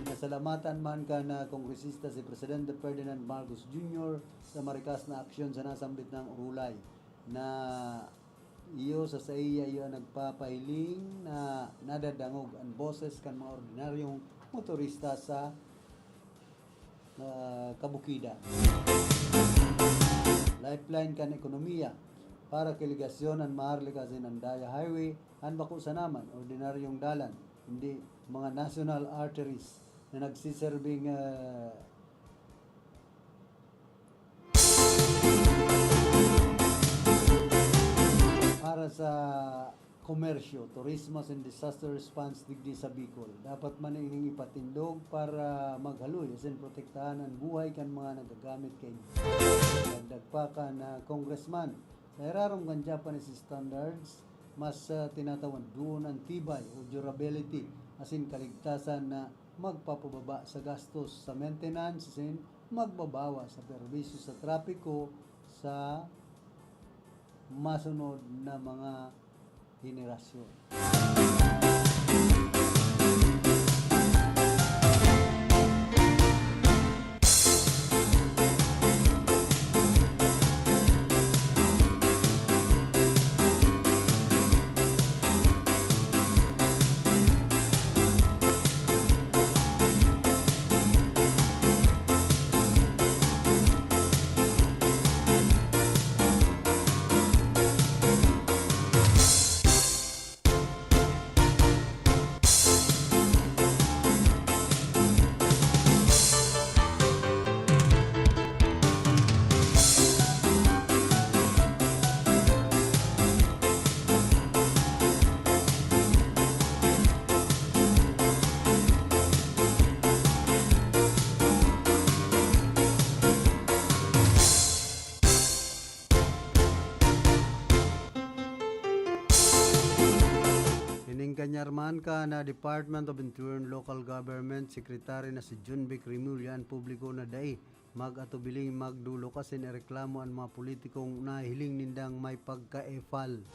Nasalamatan man kan, ah, kongresista si Presidente Ferdinand Marcos Junior sa marikas na aksyon sa nasambit na urulay na iyo sa saiya iyo ang nagpapahiling na nadadangog an boses kan mga ordinaryong motorista sa, ah, kabukidan. Lifeline kan ekonomiya. Para ki Legacion an Maharlika asin Andaya Highway, an bako sana man ordinaryong dalan, hindi mga national arteries na nagsiserbing, ah, para sa komersyo, turismo, asin disaster response digdi sa Bicol. Dapat man ining ipatindog para maghaloy asin protektahan an buhay kan mga nagagamit kaini. Dagdag pa kan, ah, congressman, sa irarom kan Japanese standards, mas, ah, tinatawan duon an tibay o durability asin kaligtasan na magpapababa sa gastos sa maintenance asin magbabawas sa perwisyo sa trapiko sa masunod na mga henerasyon. Ining kanyarman kan Department of Interior and Local Government Secretary na si Jonvic Remulla an publiko na dai mag-atubiling magdolok asin ireklamo an mga politikong nahiling nindang may pagka-epal.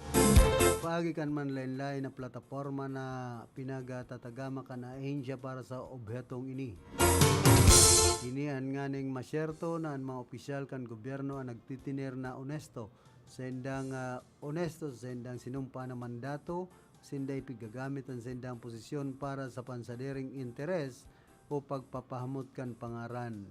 Paagi kan manlaen-laen na plataporma na pinagtatagama kan ahensya para sa obhetong ini. Ini an nganing masyerto na an mga opisyal kan gobyerno an nagtitiner na onesto, saindang, ah, onesto sa saindang sinumpa na mandato, sinda ipigagamit an saindang posisyon para sa pansadiring interes o pagpapahamot kan pangaran.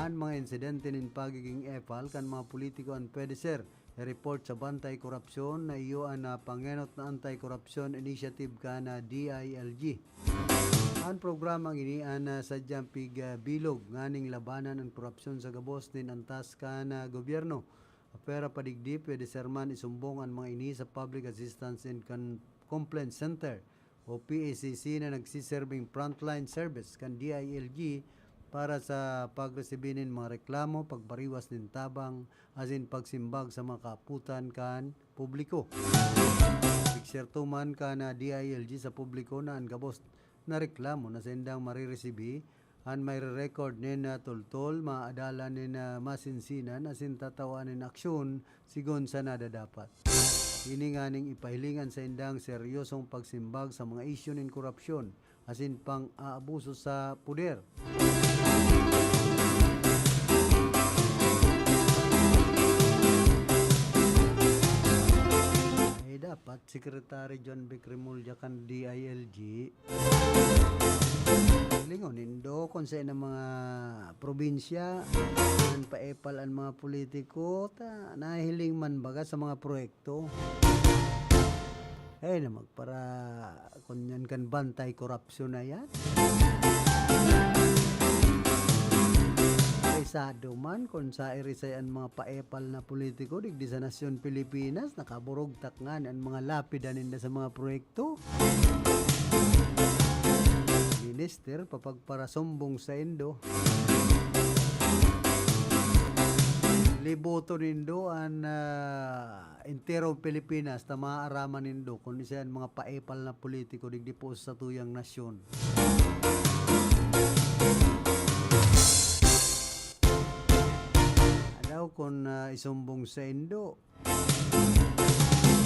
An mga insidente nin pagiging epal kan mga politiko an pwede ser i-report sa Bantay Korapsyon na iyo an, ah, pangenot na Anti-Corruption Initiative kan, ah, D I L G. An programang ini an, ah, sadyang pig, ah, bilog nganing labanan an korapsyon sa gabos nin antas kan, ah, gobyerno. Apwera pa digdi, pwede ser man isumbong an mga ini sa Public Assistance and Con-, Complaint Center o P A C C na nagsiserbing frontline service kan D I L G para sa pagresibi nin mga reklamo, pagbariwas nin tabang, asin pagsimbag sa mga kaaputan kan publiko. Pigserto man kan, ah, D I L G sa publiko na an gabos na reklamo na saindang mariresibi, an maire-record nin, ah, tultol, maadalan nin, ah, masinsinan asin tatawan nin aksyon sigon sa nadadapat. Ini nganing ipahiling an saindang seryosong pagsimbag sa mga isyu nin korapsyon asin pang-aabuso sa poder. Eh, dapat Secretary Jonvic Remulla kan D I L G. Lingon nindo kun sa inang mga probinsya, an paepal an mga politiko, ta nahiling man baga sa mga proyekto. Eh, na magpara-, kunyan kan bantay korapsyon na yan. Sado man kun sa irisay an mga paepal na politiko digdi sa nasyon Pilipinas, nakaburugtak ngani an mga lapida ninda sa mga proyekto. Minister, papagparasumbong saindo. Liboton nindo an, ah, enterong Pilipinas ta maaaraman nindo kun isay an mga paepal na politiko digdi po sa satuyang nasyon. Daw kun, ah, isumbong saindo,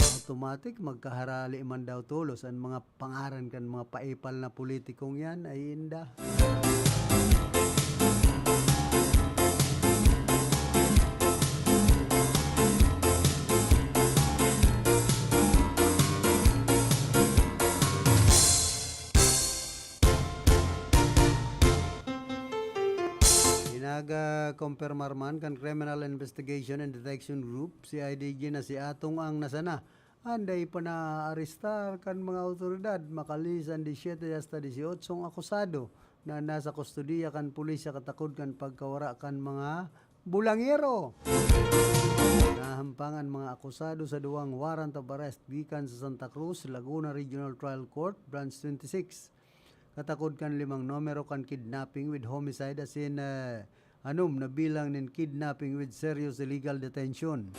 automatic magkaharali man daw tolos an mga pangaran kan mga paepal na politikong yan, ay inda. Pinaga-kumpirmar man kan Criminal Investigation and Detection Group, C I D G, na si Atong Ang na sana an dai pa naaarestar kan mga awtoridad, makalisan disyete hasta disyotso ang akusado na nasa kustodiya kan pulisya katakod kan pagkawara kan mga bulangero. Nahampang an mga akusado sa duwang warrant of arrest gikan sa Santa Cruz, Laguna Regional Trial Court, Branch twenty-six. Katakod kan limang numero kan kidnapping with homicide asin, eh, anom na bilang nin kidnapping with serious illegal detention.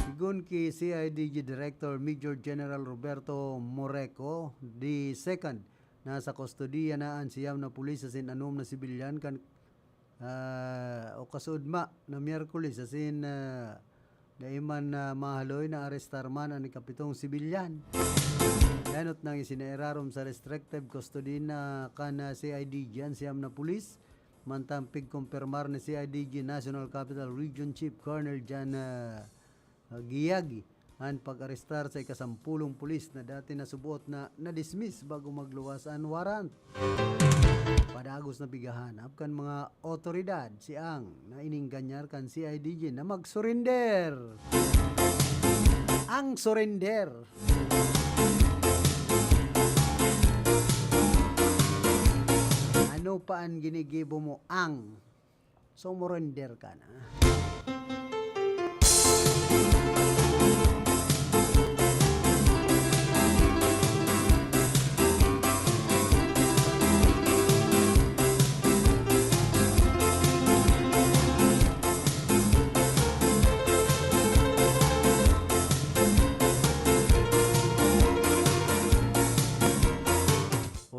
Sigon ki C I D G Director Major General Roberto Moreco the second, nasa kustodiya na an siyam na pulis asin anom na sibilyan kan, ah, o kasuodma na Miyerkules asin, ah, dai man, ah, mahaloy na arestar man an ikapitong sibilyan. Danot nang isinairarom sa restrictive custody na kan, ah, C I D G an siyam na pulis, mantang pigkumpirmar ni C I D G National Capital Region Chief Colonel Jan, ah, Giyagi an pag-arestar sa ikasampulong pulis na dati nasubuot na na-dismiss bago magluwas an warrant. Padagos na pigahanap kan mga otoridad si Ang na inenganyar kan C I D G na mag-surrender. Ang surrender. Ano pa an ginigibo mo, Ang? Sumurrender ka na.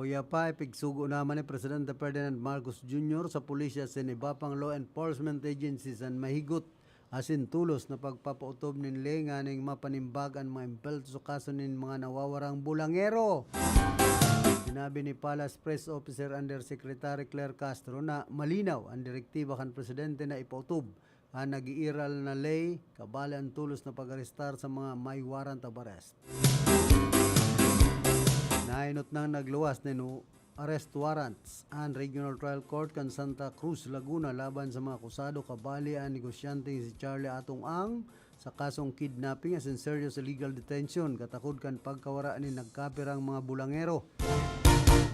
Uya pa, ipigsugo naman ni Presidente Ferdinand Marcos Junior sa pulisya asin iba pang law enforcement agencies an mahigot asin tolos na pagpapautob nin ley nganing mapanimbag an mga impelto sa kaso nin mga nawawarang bulangero. Sinabi ni Palace Press Officer Undersecretary Claire Castro na malinaw an direktiba kan presidente na ipautob an nag-iiral na ley, kabali an tolos na pag-arestar sa mga may warrant of arrest. Nainot nang nagluwas nin arrest warrants an Regional Trial Court kan Santa Cruz, Laguna laban sa mga akusado, kabali an negosyanteng si Charlie Atong Ang sa kasong kidnapping asin serious illegal detention katakod kan pagkawara nin nagkapirang mga bulangero.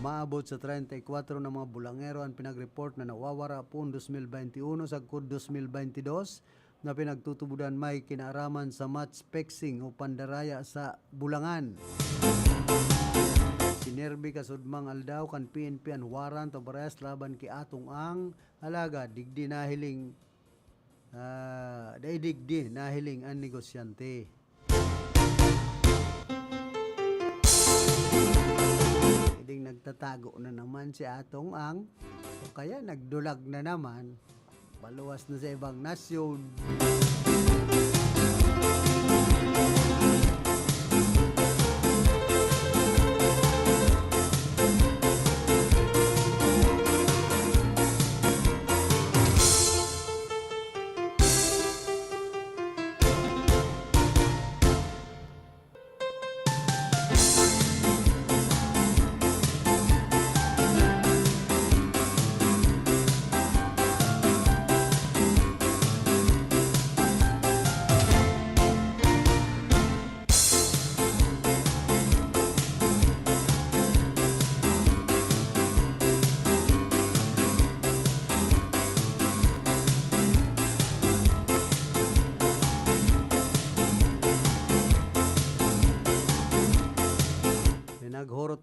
Maabot sa treinta y cuatro na mga bulangero an pinag-report na nawawara poon dos mil baynte uno sagkod dos mil baynte dos na pinagtutubodan may kinaaraman sa match fixing o pandaraya sa bulangan. Sinerbi kasudmang aldaw kan P N P an warrant of arrest laban ki Atong Ang, alagad digdi nahiling, ah, dai digdi nahiling an negosyante. Pwedeng nagtatago na naman si Atong Ang, o kaya nagdulag na naman, paluwas na sa ibang nasyon.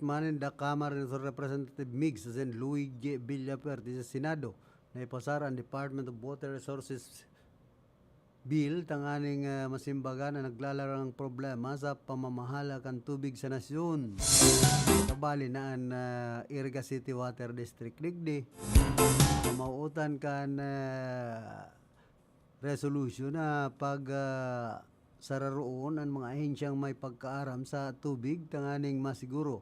Manin da Kamara ni Representative Migs asin Louie J. Villafuerte sa Senado na ipasar ang Department of Water Resources Bill tanganing, ah, masimbagan ang naglalarang problema sa pamamahala kan tubig sa nasyon. Kabali na an, ah, Iriga City Water District digdi. Mauutan kan, ah, resolution na pag, ah, sararoon an mga ahensyang may pagkaaram sa tubig tanganing masiguro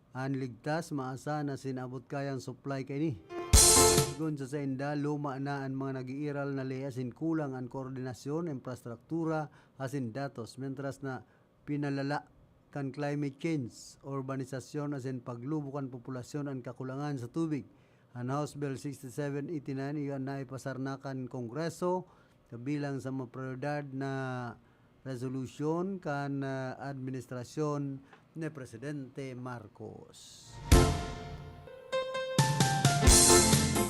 an ligtas, maasahan asin abot-kayang supply kaini. Sigon sa sainda, luma na an mga nag-iiral na ley asin kulang an koordinasyon, infrastruktura asin datos, mientras na pinalala kan climate change, urbanisasyon asin paglubo kan populasyon an kakulangan sa tubig. An House Bill sixty-seven eighty-nine iyo an naipasar na kan Kongreso kabilang sa mga prioridad na resolusyon kan, ah, administrasyon ni Presidente Marcos.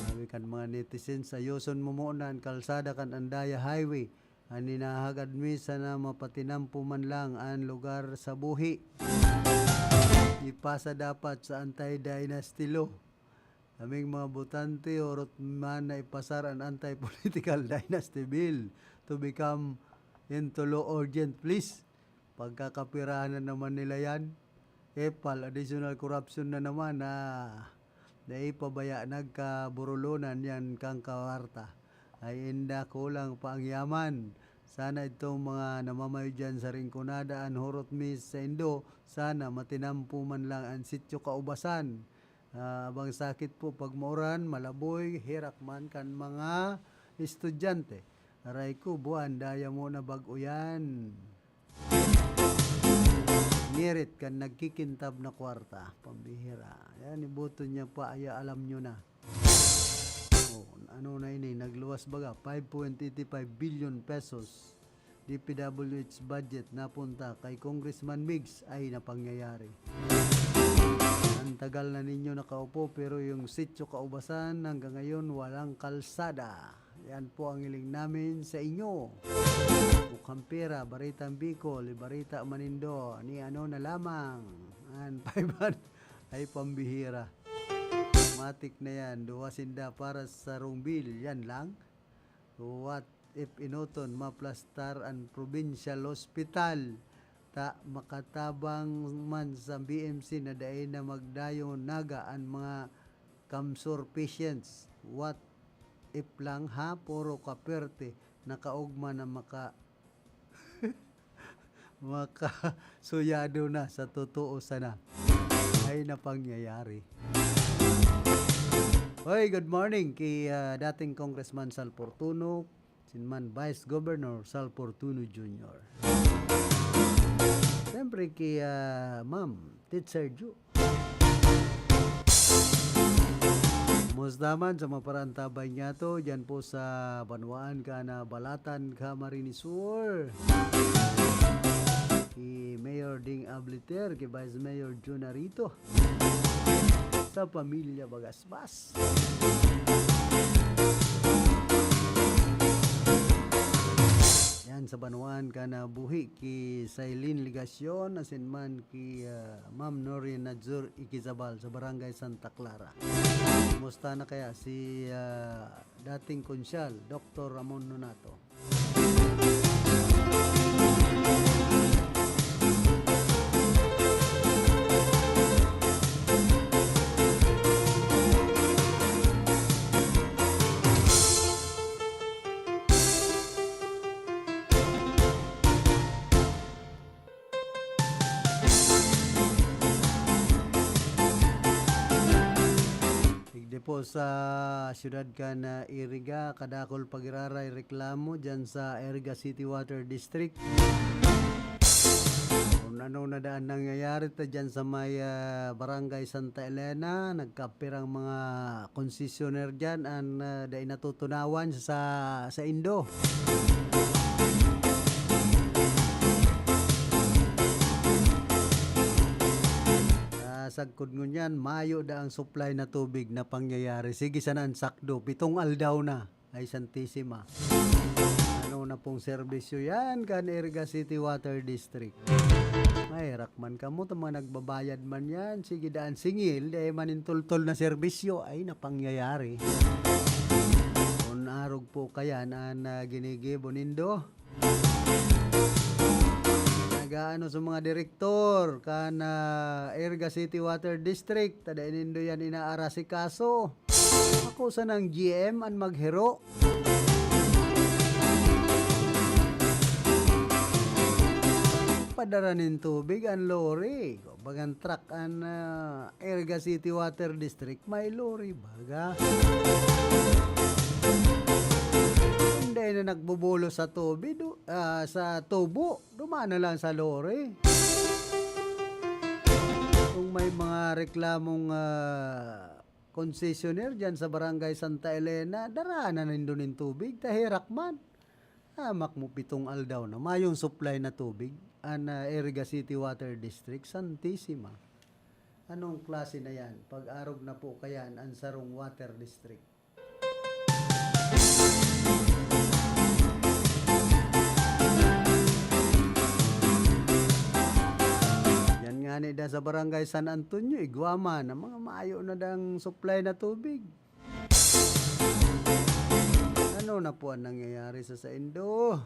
Sabi kan mga netizens, "Ayoson mo muna an kalsada kan Andaya Highway. An hinahagad mi sana mapatinampo man lang an lugar sa buhi. Ipasa dapat sa anti-dynasty law." Kaming mga botante, orot man na ipasar an anti-political dynasty bill to become into law urgent, please. Pagkakapirahan na naman nila yan. Epal, additional corruption na naman na naipabaya nagkaburulonan yan kang kawarta. Ay inda, kulang pa ang yaman. Sana itong mga namamayo dyan sa Rinconada, an hurot mi sa indo, sana matinampo man lang an sityo Kaubasan. Ah, abang sakit po pag mauran, malaboy, herak man kan mga estudyante. Aray ko, buwan, daya mo na bag-o yan. Ngirit kan nagkikintab na kwarta, pambihira. Yan, iboto niya pa, aya alam nyo na. Oh, ano na ini, nagluwas baga, five point eight five billion pesos. D P W H budget napunta kay Congressman Migs ay napangyayari. Ang tagal na ninyo nakaupo, pero yung sityo Kaubasan hanggang ngayon walang kalsada. Yan po ang hiling namin sa inyo. Mukhang pera, Baritang Bicol, ibarita manindo, ni ano na lamang. An five hundred ay pambihira. Matik na yan, duwa sinda para sa sarong bill, yan lang. What if enoton maplastar an provincial hospital, ta makatabang man sa B M C na dai na magdayon naga an mga kamsor patients? What if lang ha, puro kaperte nakaogma na maka-, makasuyado na sa totoo sana. Ay napangyayari. Hoy, good morning kay, ah, dating Congressman Sal Fortuno, sin man Vice Governor Sal Fortuno Junior. Siyempre kay, ah, Ma'am Teacher Ju. Kumusta man sa mga parantabay niyato dyan po sa banwaan ka na Balatan, Camarines Sur? Ki Mayor Ding Abliter, ki Vice Mayor Jun Arito, sa pamilya Bagasbas. Yan, sa banwaan ka na buhi ki Sailin Legacion, asin man ki, ah, Ma'am Noreen Najur Ikizabal sa Barangay Santa Clara. Kumusta na kaya si, ah, dating konsyal, Doktor Ramon Nonato? Digdi po sa siyudad kan Iriga, kadakul pagiraray reklamo dyan sa Iriga City Water District. Kung ano na daan nangyayari ta dyan sa may, ah, Barangay Santa Elena, nagkapirang mga konsesyonero dyan, an, ah, dai natutunawan sa, sa indo. Ah, sagkod ngunyan, mayo da ang supply na tubig na pangyayari. Sige sana an sakdo, pitong aldaw na. Ay, Santisima. Ano na pong serbisyo yan kan Iriga City Water District? Maherak man kamo ta mga nagbabayad man yan. Sige, daan singil, dai manintultol na serbisyo ay napangyayari. Kun arog po kayan an, ah, ginigibo nindo. Nagaano sa mga direktor kan, ah, Iriga City Water District, ta dai nindo yan inaarasikaso. Ako sanang G M an maghiro. Padara nin tubig an lorry. Bagang truck an, ah, Iriga City Water District, may lorry baga. Hindi na nagbubulos sa tubig, du-, ah, sa tubo. Duman na lang sa lorry. Kung may mga reklamong, ah, concessionaire dyan sa Barangay Santa Elena, dara na nindo nin tubig, ta herak man. Hamak mo pitong aldaw na mayong supply na tubig an, ah, Iriga City Water District, Santisima. Anong klase na yan? Pag-arog na po kayan an sarong water district. Yan nga ni da sa Barangay San Antonio, igwa man, ang mga mayo na dang supply na tubig. Ano na po ang nangyayari sa saindo?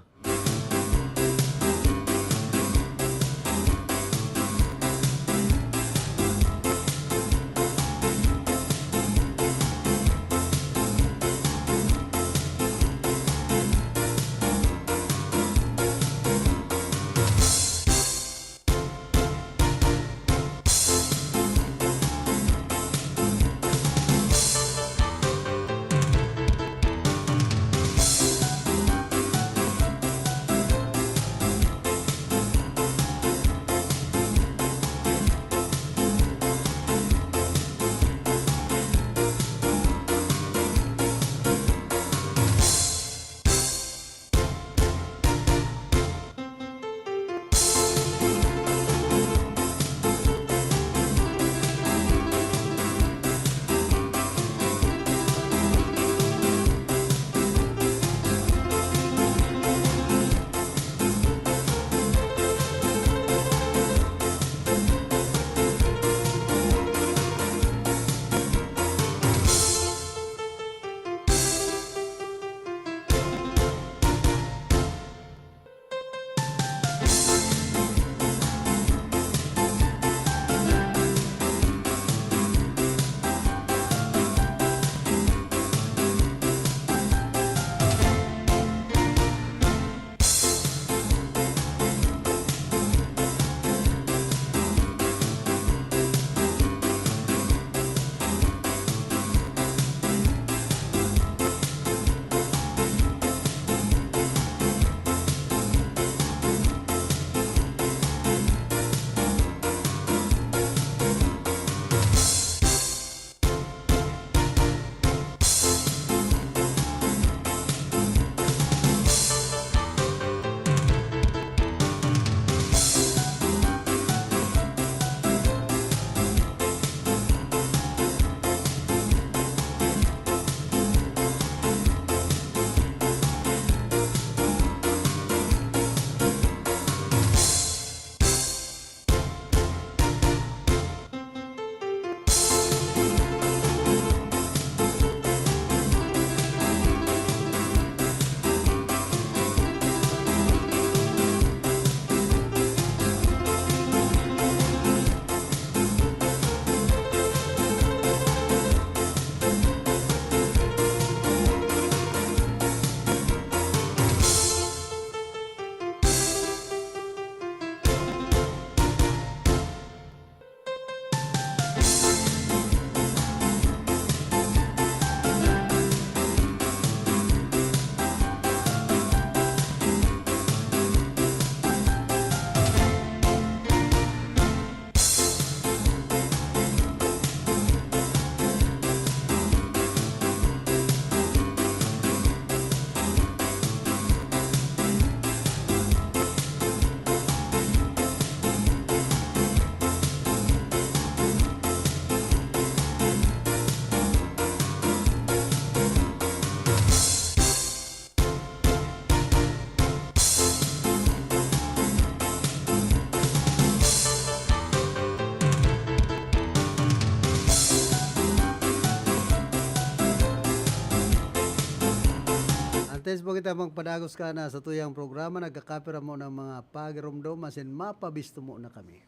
Antes po kita magpadagos ka na sa tuyang programa, nagkakapira mo ng mga pagiromdom, asin mapabisto mo na kami.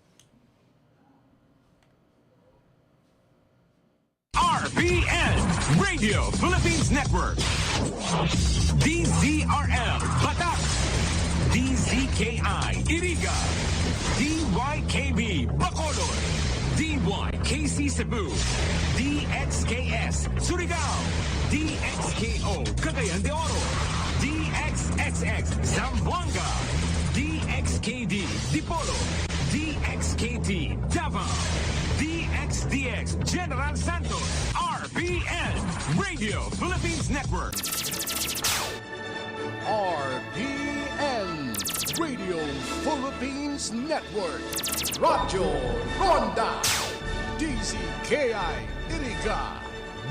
R P N, Radio Philippines Network. D Z R L, Batak. D Z K I, Iriga. D Y K B, Bacolod. D Y K C Cebu. D X K S, Surigao. D X K O, Cagayan de Oro. D X X X, Zamboanga. D X K D, Dipolog. D X K T, Davao. D X D X, General Santos. R P N, Radio Philippines Network. R P N, Radio Philippines Network. Radyo Ronda. D Z K I Iriga.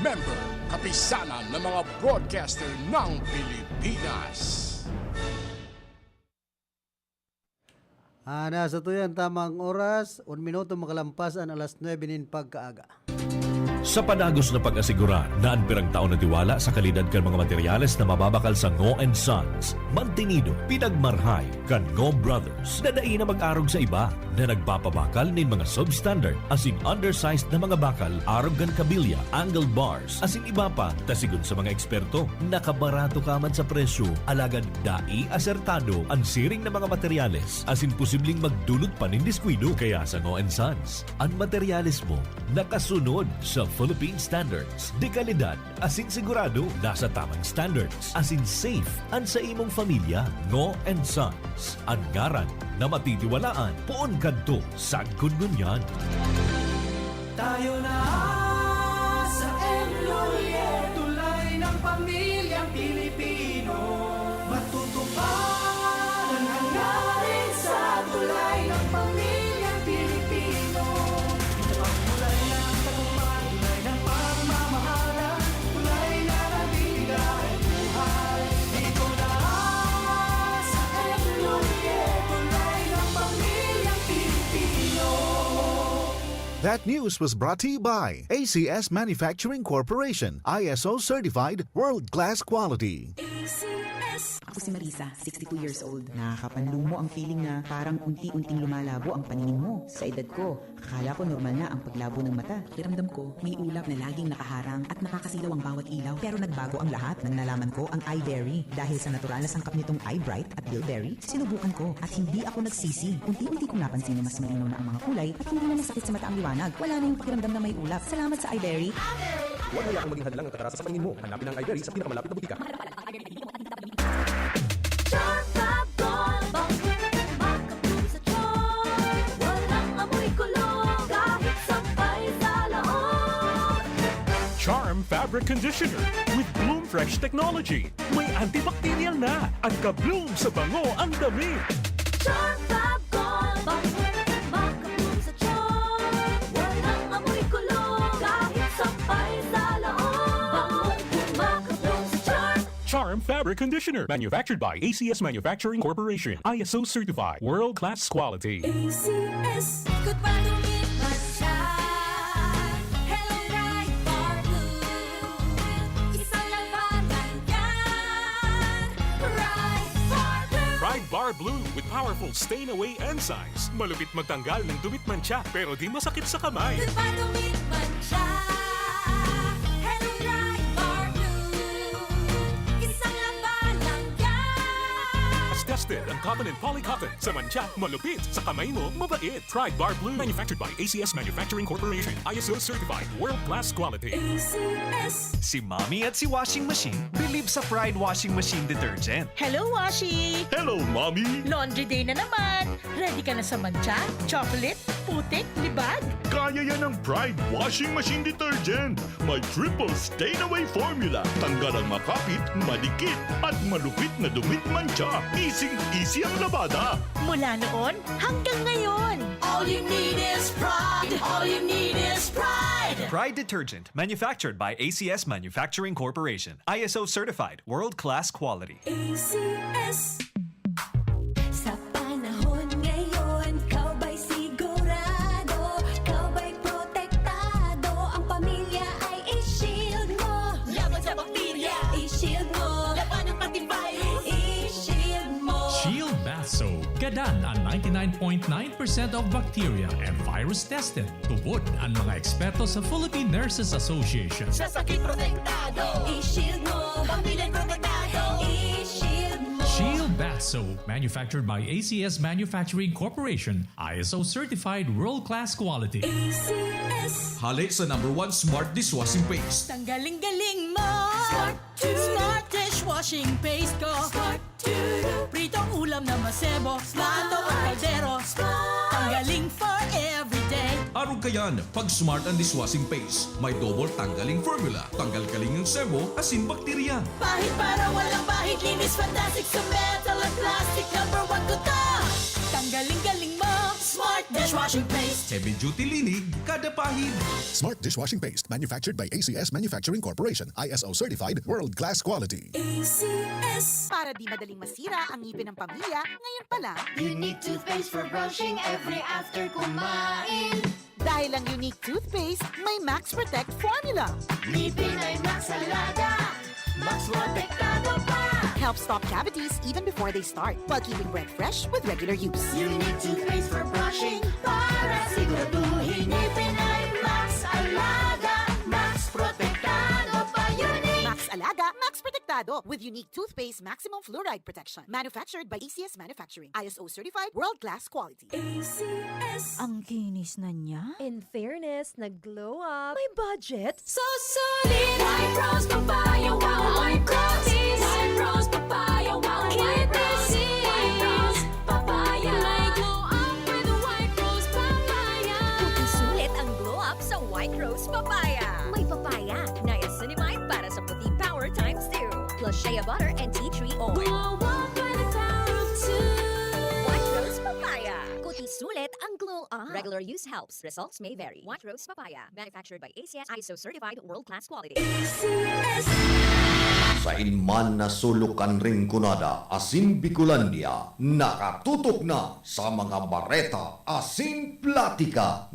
Member, Kapisanan ng mga Broadcaster ng Pilipinas. Ah, nasa tuyan tamang oras, un minuto makalampas an alas nuebe nin pagkaaga. Sa padagos na pag-asigurar na an pirang taon na tiwala sa kalidad kan mga materyales na mababakal sa Ngo and Sons, mantinido, pinagmarhay kan Ngo Brothers na dai na mag-arog sa iba, na nagpapabakal nin mga substandard asin undersized na mga bakal arog kan kabilya, angle bars, asin iba pa, ta sigon sa mga eksperto, nakabarato ka man sa presyo, alagad dai asertado an siring na mga materyales, asin posibleng magdulot pa nin diskuido. Kaya sa Ngo and Sons, an materyales mo nakasunod sa Philippine standards, de kalidad, asin sigurado nasa tamang standards, asin safe an sa imong familya. Ngo and Sons, an ngaran na matitiwalaan poon kadto sagkod ngunyan. Tayo na sa M Lhuillier, tulay ng pamilyang Pilipino. Matutupad ang hangarin sa tulay ng pamilyang Pilipino. Ito ang tulay ng tagumpay, tulay ng pagmamahalan, tulay na nagbibigay buhay. Ito na sa M Lhuillier, tulay ng pamilyang Pilipino. That news was brought to you by A C S Manufacturing Corporation, I S O certified, world-class quality. A C S. Ako si Marisa, sixty-two years old. Nakakapanlumo ang feeling na parang unti-unting lumalabo ang paningin mo. Sa edad ko, akala ko normal na ang paglabo ng mata. Pakiramdam ko, may ulap na laging nakaharang at nakakasilaw ang bawat ilaw. Pero nagbago ang lahat nang nalaman ko ang iBerry. Dahil sa natural na sangkap nitong iBright at Bilberry, sinubukan ko at hindi ako nagsisi. Unti-unti kong napansin na mas malinaw na ang mga kulay at hindi na masakit sa mata ang liwanag. Wala na yung pakiramdam na may ulap. Salamat sa iBerry. Huwag hayaan maging hadlang ang katarasa sa paningin mo. Hanapin ang iBerry sa pinakamalapit na botika. Charm Fab Gold, bangong makapul sa charm. Walang amoy kulog, kahit sampay sa laot. Charm Fabric Conditioner with Bloom Fresh Technology. May antibacterial na. Ang ka-Bloom sa bango ang damit. Charm Fab Gold, bangong makapul sa charm. Walang amoy kulog, kahit sampay sa laot. Bangong makapul sa charm. Charm Fabric Conditioner, manufactured by A C S Manufacturing Corporation, I S O certified, world-class quality. A C S. Ikot pa, dumit pa siya. Hello, Pride Bar Blue. Isang labanan yan. Pride Bar Blue. Pride Bar Blue with powerful stain away enzymes. Malupit magtanggal ng dumit mantsa, pero di masakit sa kamay. Ikot pa, dumit pa siya. Hello, Pride Bar Blue. Isang labanan yan. Tested ang cotton and polycotton. Sa mantsa, malupit. Sa kamay mo, mabait. Pride Bar Blue. Manufactured by A C S Manufacturing Corporation. I S O certified. World class quality. A C S. Si Mommy at si Washing Machine believe sa Pride Washing Machine Detergent. Hello, Washi! Hello, Mommy! Laundry day na naman! Ready ka na sa mantsa, chocolate, putik, libag? Kaya yan ng Pride Washing Machine Detergent. May triple stain away formula. Tanggal ang makapit, madikit, at malupit na dumit mantsa. Easy-easy ang labada. Mula noon hanggang ngayon. All you need is Pride. All you need is Pride. Pride Detergent, manufactured by A C S Manufacturing Corporation. I S O certified, world-class quality. A C S. Sa panahon ngayon, ikaw ba'y sigurado? Ikaw ba'y protektado? Ang pamilya ay i-shield mo. Laban sa bakterya, i-shield mo. Laban ng pati Gadan ang ninety-nine point nine percent of bacteria and virus tested. Tubod ang mga eksperto sa Philippine Nurses Association. Sa sakit protektado, i-shield mo. Pamilya protektado, i-shield mo. Shield Bath Soap, manufactured by A C S Manufacturing Corporation, I S O certified world-class quality. A C S. Hale sa number one smart dishwashing paste. Tanggaling-galing mo! Smart to. Smart dishwashing paste ko! Smart to. Pritong ulam na masebo, plato o kaldero. Tanggaling for everyday. Arog kayan, pag smart ang dishwashing paste, may double tanggaling formula, tanggal kaling ang sebo, asin bakterya. Pahid para walang bahid, linis fantastic sa metal at plastic. Number one ko to. Tanggaling-galing mo! Smart dishwashing paste. Heavy duty linig, kada pahid. Smart dishwashing paste, manufactured by A C S Manufacturing Corporation, I S O certified, world-class quality. A C S. Para di madaling masira ang ngipin ng pamilya, ngayon pa lang. Unique toothpaste for brushing every after kumain. Dahil ang Unique Toothpaste may Max Protect Formula. Ngipin ay Max Alaga. Max protektado pa. Helps stop cavities even before they start, while keeping breath fresh with regular use. Unique toothpaste for brushing para siguraduhin ngipin ay Max Alaga. Max protektado pa. Unique. Max Alaga, Max Protektado with Unique Toothpaste Maximum Fluoride Protection. Manufactured by A C S Manufacturing. I S O certified, world-class quality. A C S. Ang kinis na niya. In fairness, nag-glow up. May budget. So solid. White Rose Papaya. Wow, White Rose. White Rose Papaya. Wow, White Rose. White Rose Papaya. May glow up with White Rose Papaya. Puti sulit ang glow up sa White Rose Papaya. May papaya, niacinamide para sa puti power times two. Plus shea butter and tea tree oil. Glow up by the power of two. White Rose Papaya. Puti sulit ang glow up. Regular use helps. Results may vary. White Rose Papaya. Manufactured by A C S, I S O certified, world-class quality. A C S. Sain man na sulok kan Rinconada asin Bicolandia, nakatutok na sa mga bareta asin platika.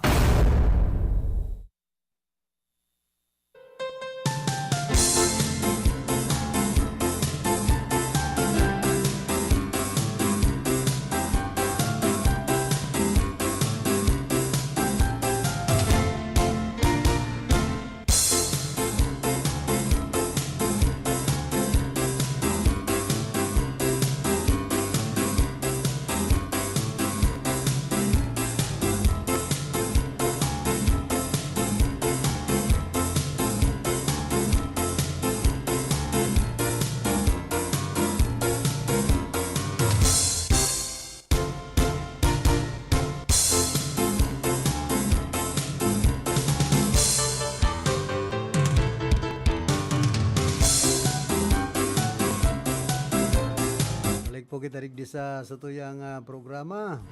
Balik po kita digdi sa satuyang, ah, programa.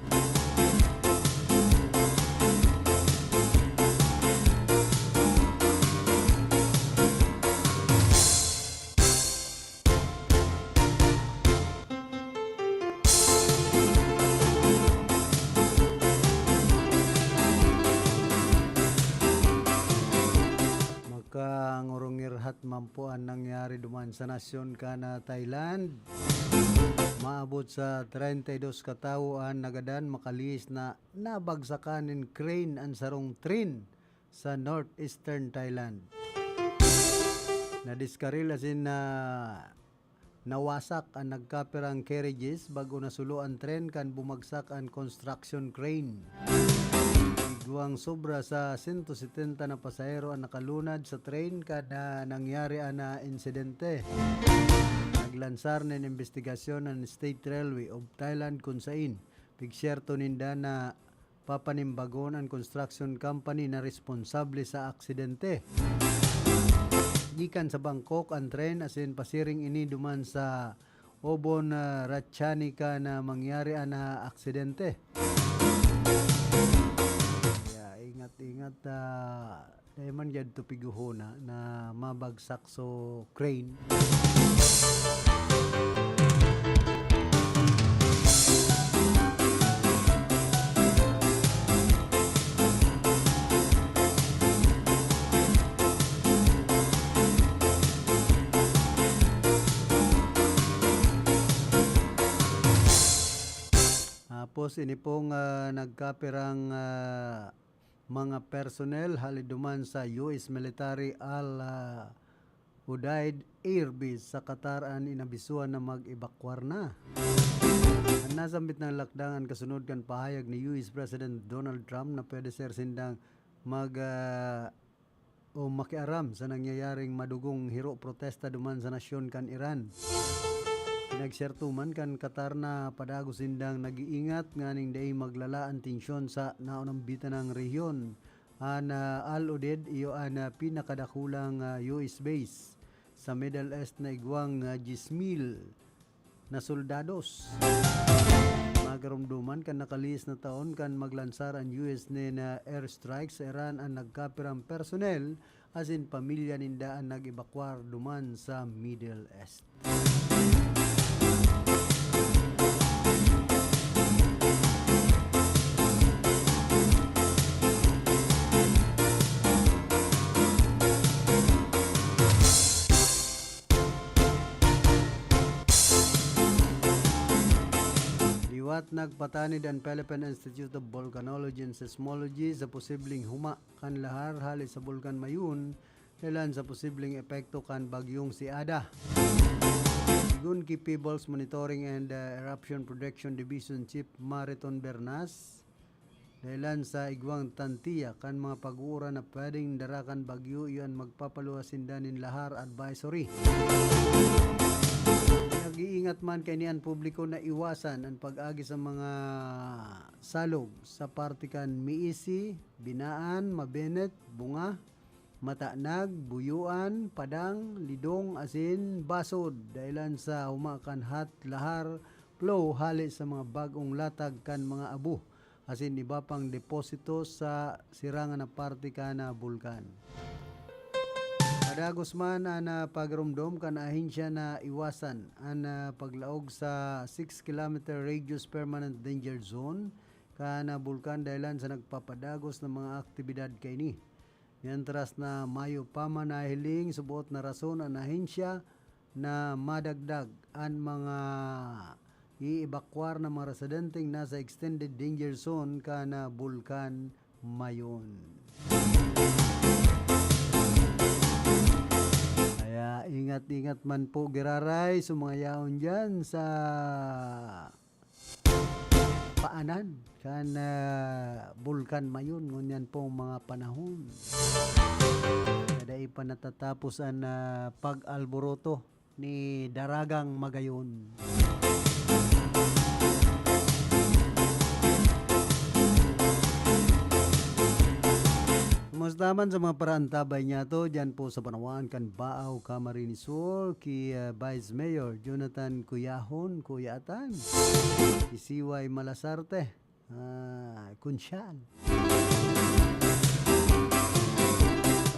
Makangurungirhat man po an nangyari duman sa nasyon kan, ah, Thailand. Maabot sa treinta y dos ka tawo an nagadan makalihis na nabagsakan nin crane an sarong train sa northeastern Thailand. Nadiskaril asin na nawasak an nagkapirang carriages bag-o nasulo an tren kan bumagsak an construction crane. Igwang sobra sa sento setenta na pasahero an nakalunad sa train kan, ah, nangyari an, ah, insidente. Naglansar nin imbestigasyon an State Railway of Thailand kun sain pigsyerto ninda na papanimbagon an construction company na responsable sa aksidente. Gikan sa Bangkok an tren asin pasiring ini duman sa Obon, ah, Ratchanika na mangyari an, ah, aksidente. Kaya ingat-ingat, ah, dai man gyud to piguhona na mabagsak so crane. Tapos ini pong, ah, nagkapirang, ah, mga personnel hali duman sa U S military Al, ah, Udeid Air Base sa Qatar an inabisuhan na mag-ebakwar na. An nasambit na lakdang an kasunod kan pahayag ni U S President Donald Trump na pwede ser sindang mag, ah, o makiaram sa nangyayaring madugong hiro protesta duman sa nasyon kan Iran. Pinagserto man kan Qatar na padagos sindang nag-iingat nganing dai maglala an tensyon sa naonambitan nang rehiyon. An, ah, Al Udeid iyo an, ah, pinakadakulang, ah, U S base sa Middle East na igwang, ah, diyes mil na soldados. Magaromdoman kan nakalihis na taon kan maglansar an U S nin airstrike sa Iran an nagkapirang personnel asin pamilya ninda an nag-ebakwar duman sa Middle East. Liwat nagpatanid an Philippine Institute of Volcanology and Seismology sa posibleng huma kan lahar hale sa Bulkan Mayon dahelan sa posibleng epekto kan bagyong si Ada. Sigon ki People's Monitoring and, uh, Eruption Protection Division Chief Mariton Bernas, dahelan sa igwang tantiya kan mga pag-uura na pwedeng dara kan bagyo, iyan magpapaluwas sinda nin lahar advisory. Nag-iingat man kaini an publiko na iwasan an pag-agi sa mga salog sa parte kan Miisi, Binaan, Mabenet, Bunga, Matanag, Buyuan, Padang, Lidong asin Basod dahelan sa huma kan hot lahar flow hale sa mga bag-ong latag kan mga abo asin iba pang deposito sa sirangan na parte kan, ah, bulkan. Padagos man an, ah, pagromdom kan ahensya na iwasan an, ah, paglaog sa six kilometer radius permanent danger zone kan, ah, bulkan dahelan sa nagpapadagos na mga aktibidad kaini. Mientras na mayo pa man nahiling subot na rason an ahensya na madagdag an mga i-ebakwar na mga residenteng nasa extended danger zone kan, ah, Bulkan Mayon. Kaya ingat-ingat man po giraray sa mga yaon diyan sa paanan kan, ah, Bulkan Mayon ngunyan pong mga panahon. Sa dai pa natatapos an, ah, pag-alboroto ni Daragang Magayon. Kumusta man sa mga paraantabay niyato, diyan po sa banwaan kan Baao, Camarines Sur, ki, ah, Vice Mayor Jonathan Cuyahon, Cuyatan, ki Siway Malasarte, ah, Kunsyal.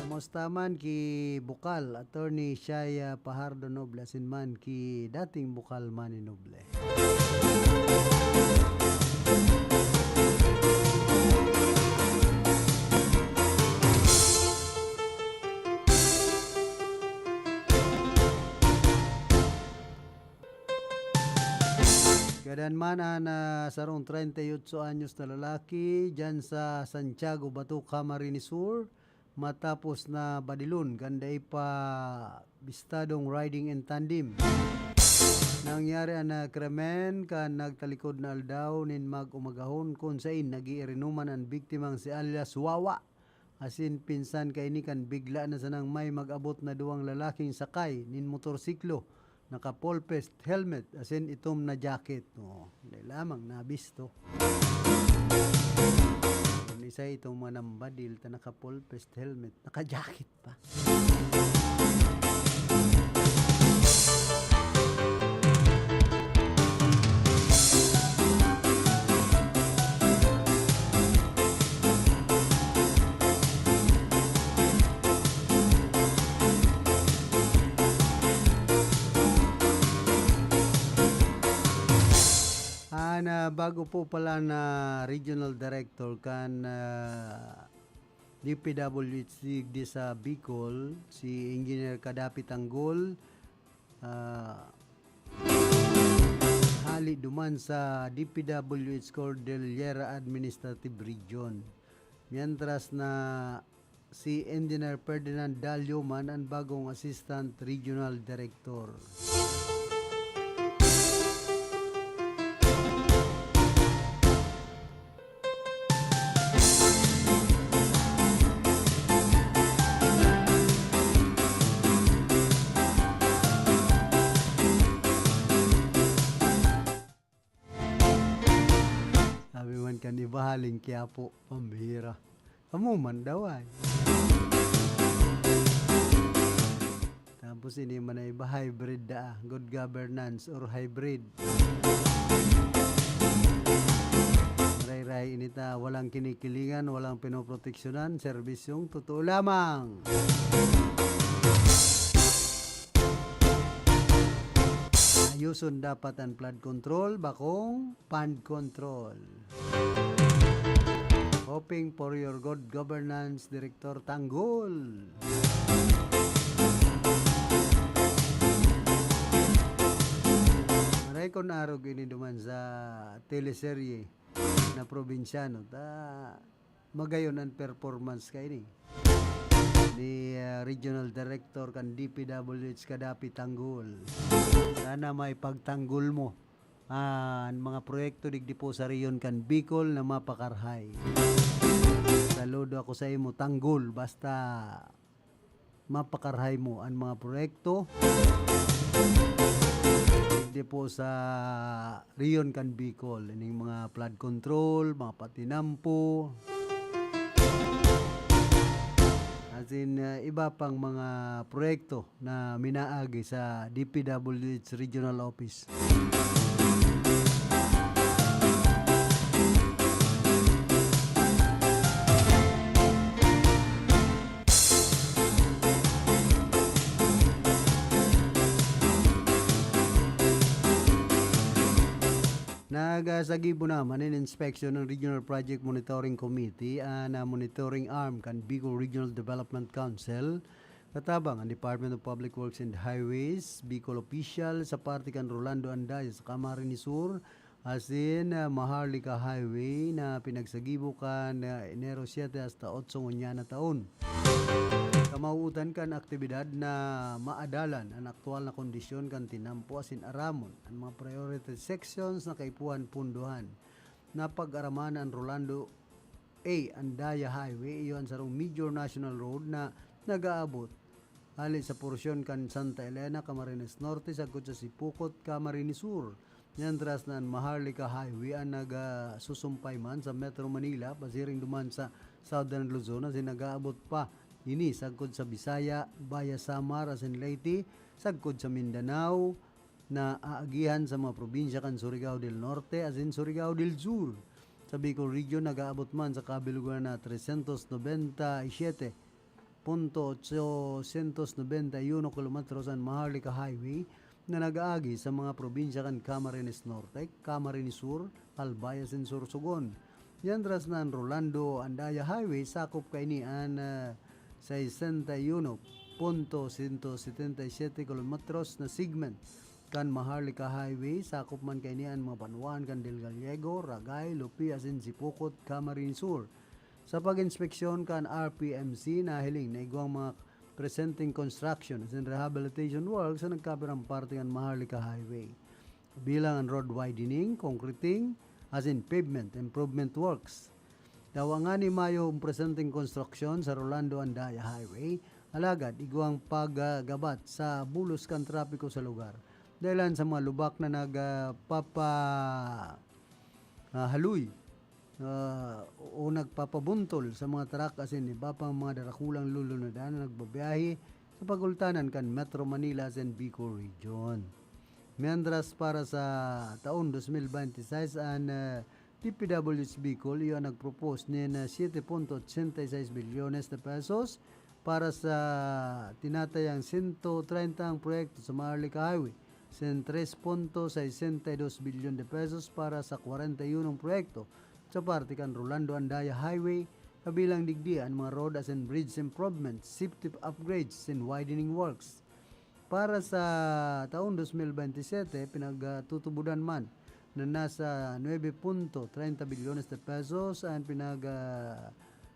Kumusta man ki Bukal, Attorney Shai, ah, Pajardo Noble, asin man ki dating Bukal Manny Noble. Gadan man an, ah, sarong treinta y ocho anyos na lalaki diyan sa Santiago, Bato, Camarines Sur, matapos na badilon kan dai pa bistadong riding in tandem. Nangyari an, ah, krimen kan nagtalikod na aldaw nin mag-umagahon, kun sain nag-iirinuman an biktimang si alias Wawa. Asin pinsan kaini kan bigla na sanang may mag-abot na duwang lalaking sakay nin motorsiklo, naka-full face helmet, asin itom na jacket. Oh, dai lamang nabisto. Kun isa itong mga nambadil ta naka-full face helmet, naka-jacket pa. Ah, na bago po pala na regional director kan, ah, D P W H D sa Bicol, si Engineer Kadapi Tanggol, ah, hali duman sa D P W H Cordillera Administrative Region. Mientras na si Engineer Ferdinand Dalio man an bagong Assistant Regional Director. Sabi man kan iba, "Haling Quiapo, pambihira." Kamo man daw ay. Tapos ini man na iba, hybrid daa. Good governance or hybrid. Ray-ray ini ta, walang kinikilingan, walang pinoproteksyonan, serbisyong totoo lamang. Ayoson dapat an flood control, bakong pond control. Hoping for your good governance, Director Tanggol. Maray kon arog ini duman sa teleserye na probinsyano, ta magayon an performance kaini ni, ah, Regional Director kan D P W H Kadapi, Tanggol. Sana maipagtanggol mo an mga proyekto digdi po sa rehiyon kan Bicol na mapakarahay. Saludo ako sa imo, Tanggol, basta mapakarahay mo an mga proyekto digdi po sa rehiyon kan Bicol, ining mga flood control, mga patinampo, as in, ah, iba pang mga proyekto na minaagi sa D P W H Regional Office. Nagasagibo naman nin inspeksyon ng Regional Project Monitoring Committee, ah, na monitoring arm kan Bicol Regional Development Council, katabang ang Department of Public Works and Highways, Bicol official sa parte kan Rolando Andaya sa Camarines Sur, asin, ah, Maharlika Highway na pinagsagibo kan, ah, Enero siete hasta otso ngunyan na taon. Kamawutan kan aktibidad na maadalan an aktual na kondisyon kan tinampo asin aramon an mga priority sections na kaipuhan pundohan. Napag-araman an Rolando A. Andaya Highway, iyo an sarong major national road na nag-aabot hali sa porsyon kan Santa Elena, Camarines Norte, sagkod sa Sipocot, Camarines Sur. Mientras na an Maharlika Highway an nagasusumpay man sa Metro Manila, pasiring duman sa Southern Luzon, asin nag-aabot pa ini sagkod sa Bisaya, Baya Samar, asin Leyte, sagkod sa Mindanao, na aagihan sa mga probinsya kan Surigao del Norte asin Surigao del Sur. Sa Bicol Region, nag-aabot man sa kabilugan na trescientos noventa y siete punto ochocientos noventa y uno kilometros an Maharlika Highway na nag-aagi sa mga probinsya kan Camarines Norte, Camarines Sur, Albay asin Sorsogon. Mientras na an Rolando Andaya Highway, sakop kaini an, ah, sesenta y uno punto sento setenta y siyete kilometros na segment kan Maharlika Highway. Sakop man kaini an mga banwaan kan Del Gallego, Ragay, Lupi asin Sipocot, Camarines Sur. Sa pag-inspeksyon kan R P M C, nahiling na igwang mga presenteng construction asin rehabilitation works sa nagkapirang parte kan Maharlika Highway, bilang an road widening, concreting, asin pavement improvement works. Dawa ngani mayo an presenteng konstruksyon sa Rolando Andaya Highway, alagad igwang paggabat sa bulos kan trapiko sa lugar, dahelan sa mga lubak na nagpapa-, ah, haloy, ah, o nagpapabuntol sa mga truck asin iba pang mga darakulang lulunadan na nagbabiyahe sa pagultanan kan Metro Manila asin Bicol Region. Mientras, para sa taon dos mil bente y seis, an, ah, D P W H Bicol iyo an nag-propose nin, ah, siete punto ochenta y seis bilyones de pesos para sa tinatayang sento treinta ang proyekto sa Maharlika Highway, asin tres punto sesenta y dos bilyon de pesos para sa kwarenta y unong proyekto sa parte kan Rolando Andaya Highway, kabilang digdi an mga road asin bridge improvements, safety upgrades, asin widening works. Para sa taon dos mil bente y sete, pinagtutubodan man na nasa nuebe punto treinta bilyones de pesos an pinag, ah,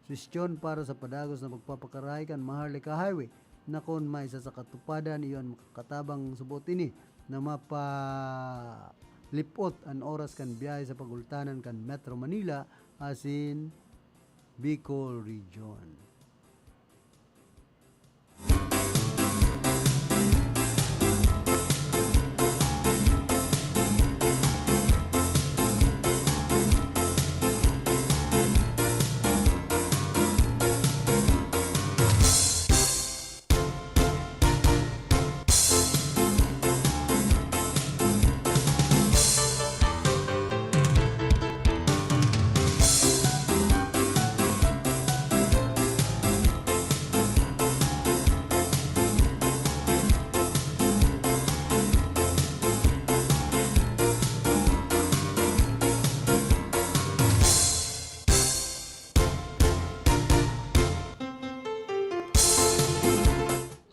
suhestyon para sa padagos na pagpapakaray kan Maharlika Highway, na kun maisa sa katupadan, iyo an makakatabang subot ini na mapalipot an oras kan biyahe sa pagultanan kan Metro Manila asin Bicol Region.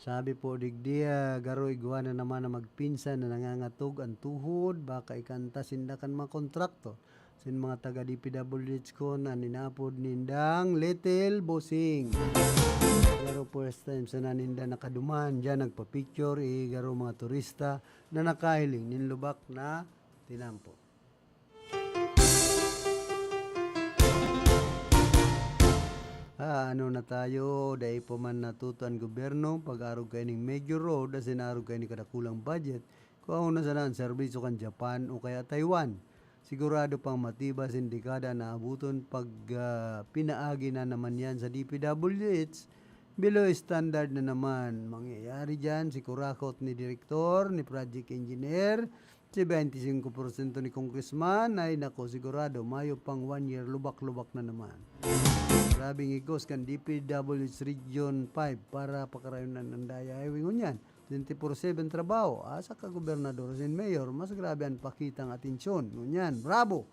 Sabi po digdi, ah, garo igwa na naman na magpinsan na nangangatog an tuhod, baka ikanta sinda kan mga kontraktor. Sin mga taga D P W H kun an inapod nindang Little Bossing. Garo first time sana ninda nakaduman, diyan nagpa-picture, eh, garo mga turista na nakahiling nin lubak na tinampo. Ah, ano na tayo, dai pa man natuto an gobyerno, pag-arog kaining major road, asin arog kaini kadakulang budget, kung ano sana an serbisyo kan Japan o kaya Taiwan. Sigurado pang matibas in dekada na abuton pag, ah, pinaagi na naman yan sa D P W H. Below standard na naman. Mangyayari dyan si kurakot ni direktor, ni project engineer, si bente singko porsyento ni congressman. Ay nako, sigurado, mayo pang one year, lubak-lubak na naman. Grabing igos kan D P W H Region five para pakarayon na ng Daya Highway ngunyan. Twenty-four seven trabaho, asa ka gobernador, sin mayor, mas grabe an pakitang atensyon. Ngunyan, bravo!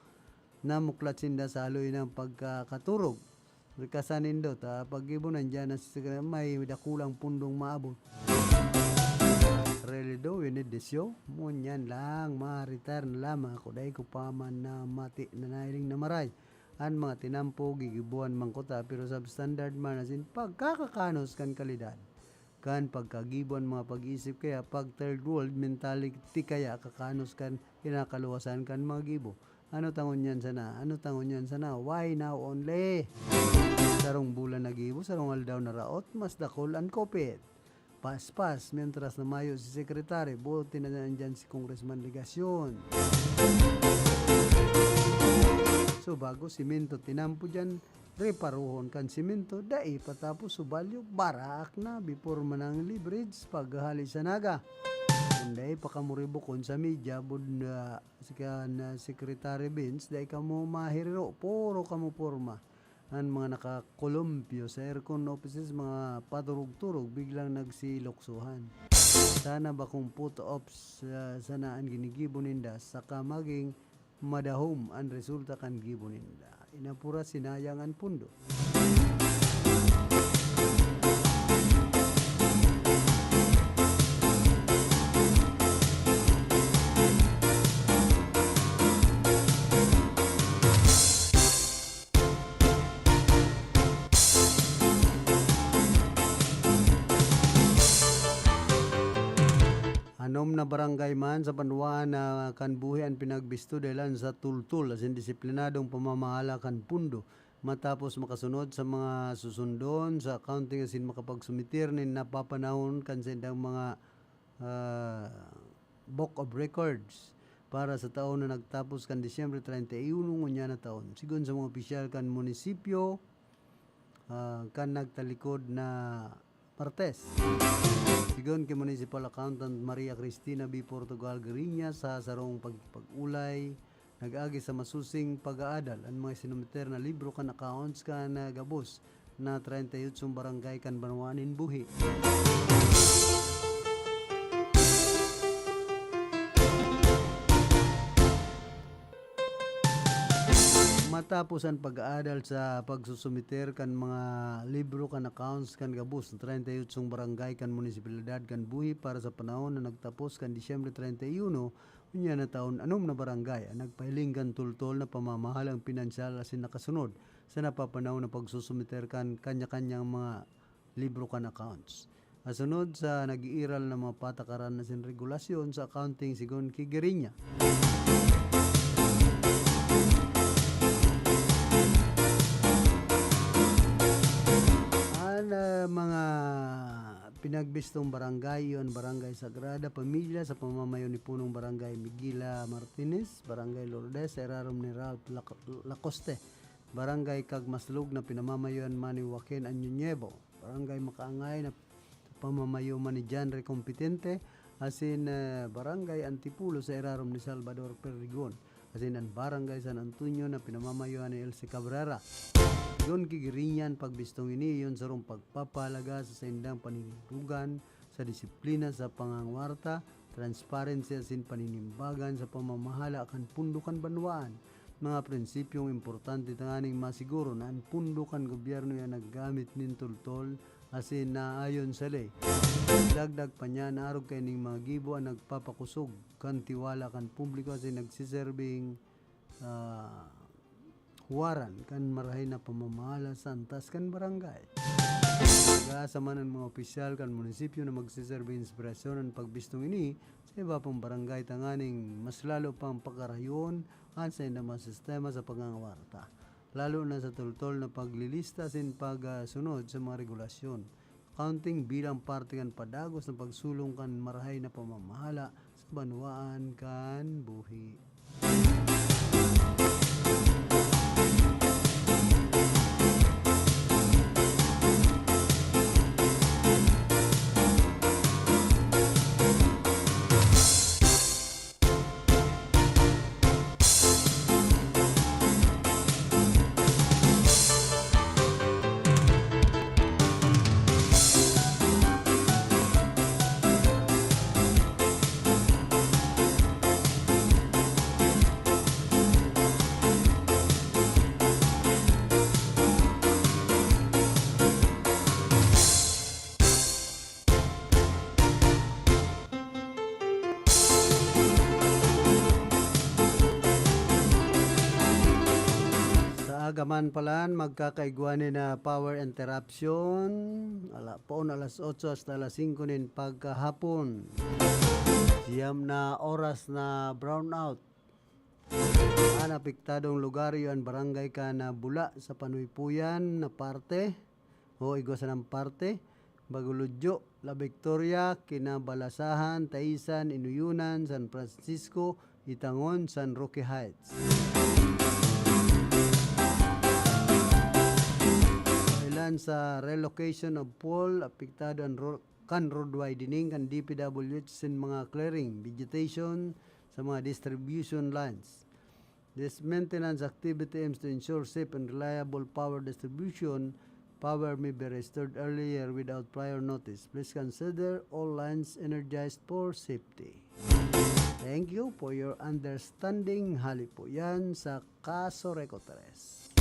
Namuklat sinda sa haloy ng pagkakaturog. Kasanindot, ah, pag-ibo nandiyan na si Secretary, may dakulang pundong maabot. Really do, we need this show. Ngunyan lang, ma-retire na lamang ako. Dahil ko pa man na mati na nahiling na maray. An mga tinampo, gigibuan man ko ta, pero substandard man, as in, pagkakakanos kan kalidad. Kan pagkagibo an mga pag-iisip kaya pag third world mentality kaya kakanos kan kinakaluwasan kan mga gibo. Ano ta ngunyan sana? Ano ta ngunyan sana? Why now only? Sarong bulan na gibo, sarong aldaw na raot, mas dakul an kupit. Paspas, mientras na mayo si Secretary, buti na nandiyan si Congressman Legacion. So, bago simento tinampo dyan, reparohon kan simento, dai pa tapos subalyo, baraak na, before man ang leverage, paghali sa naga. Kung dai pa kamo ribukon sa media, bud na si kan, ah, Secretary Vince, dai kamo mahiriro, puro kamo porma. An mga nakakolumpyo sa aircon offices, mga paturog-turog, biglang nagsiloksohan. Sana bakong put-ups, ah, sana an ginigibo ninda, saka maging madahom an resulta kan gibo ninda. Inapura, sinayang an pundo. Anom na barangay man sa banwaan na kan buhi an pinagbisto dahelan sa tultol asin disiplinadong pamamahala kan pundo, matapos makasunod sa mga susundon sa accounting asin makapagsumiter nin napapanahon kan saindang mga, ah, Book of Records para sa taon na nagtapos kan Disyembre treinta y uno ngunyan na taon. Sigon sa mga opisyal kan munisipyo, ah, kan nagtalikod na Martes. Sigon ki Municipal Accountant Maria Cristina B. Portugal Gariña, sa sarong pagkipag-ulay, nag-agi sa masusing pag-aadal an mga sinumiter na libro kan accounts kan, ah, gabos na treinta y ocho barangay kan banwaan nin buhi. Matapos an pag-aadal sa pagsusumiter kan mga libro kan accounts kan gabos na treinta y ocho barangay kan munisipalidad kan buhi para sa panahon na nagtapos kan Disyembre treinta y uno, Unya na taon, anom na barangay ang nagpahiling kan tultol na pamamahalang pinansyal asin nakasunod sa napapanahon na pagsusumiter kan kanya-kanyang mga libro kan accounts. Kasunod sa nag-iiral na mga patakaran asin regulasyon sa accounting sigon ki Gueriña. An, ah, mga pinagbistong barangay, iyo an Barangay Sagrada Familia sa pamamayo ni Punong Barangay Miguela Martinez, Barangay Lourdes sa irarom ni Ralph Lac-, Lacoste, Barangay Kagmaslog na pinamamayoan man ni Joaquin Año Nuevo, Barangay Makaangay na pamamayo man ni John Recompetente, asin, eh, Barangay Antipolo sa irarom ni Salvador Perdigon, asin an Barangay San Antonio na pinamamayoan ni Elsie Cabrera. Sigon ki Gueriña, an pagbistong ini iyo an sarong pagpapahalaga sa saindang paninindogan sa disiplina sa pangangwarta, transparency asin paninimbagan sa pamamahala kan pondo kan banwaan, mga prinsipyong importante tanganing masiguro na an pondo kan gobyerno iyo nagagamit nin toltol asin naayon sa ley. Dagdag pa niya na arog kaining mga gibo an nagpapakosog kan tiwala kan publiko asin nagseserbing, ah, huwaran kan marahay na pamamahala sa antas kan barangay. Nag-aasa man an mga opisyal kan munisipyo na magseserbing inspirasyon an pagbistong ini sa iba pang barangay tanganing mas lalo pang pakarayon an saindang mga sistema sa pangangwarta, lalo na sa toltol na paglilista asin pagsunod sa mga regulasyon. Accounting bilang parte kan padagos na pagsulong kan marahay na pamamahala sa banwaan kan buhi. Sa aga man palan, magkakaigwa ni na power interruption. Ala, poon alas otso hasta alas singko nin pagkahapon. Siyam na oras na brownout. An apektadong lugar iyo an barangay kan, ah, Bula sa Panuypuyan na parte, o igwa sanang parte, Baguludyo, La Victoria, Kinabalasahan, Taisan, Inuyonan, San Francisco, Itangon, San Roque Heights. Kailan sa relocation of pole, apektado an ro-, kan road widening kan D P W H sin mga clearing, vegetation sa mga distribution lines. This maintenance activity aims to ensure safe and reliable power distribution. Power may be restored earlier without prior notice. Please consider all lines energized for safety. Thank you for your understanding. Hali po yan sa Kaso Reco tres.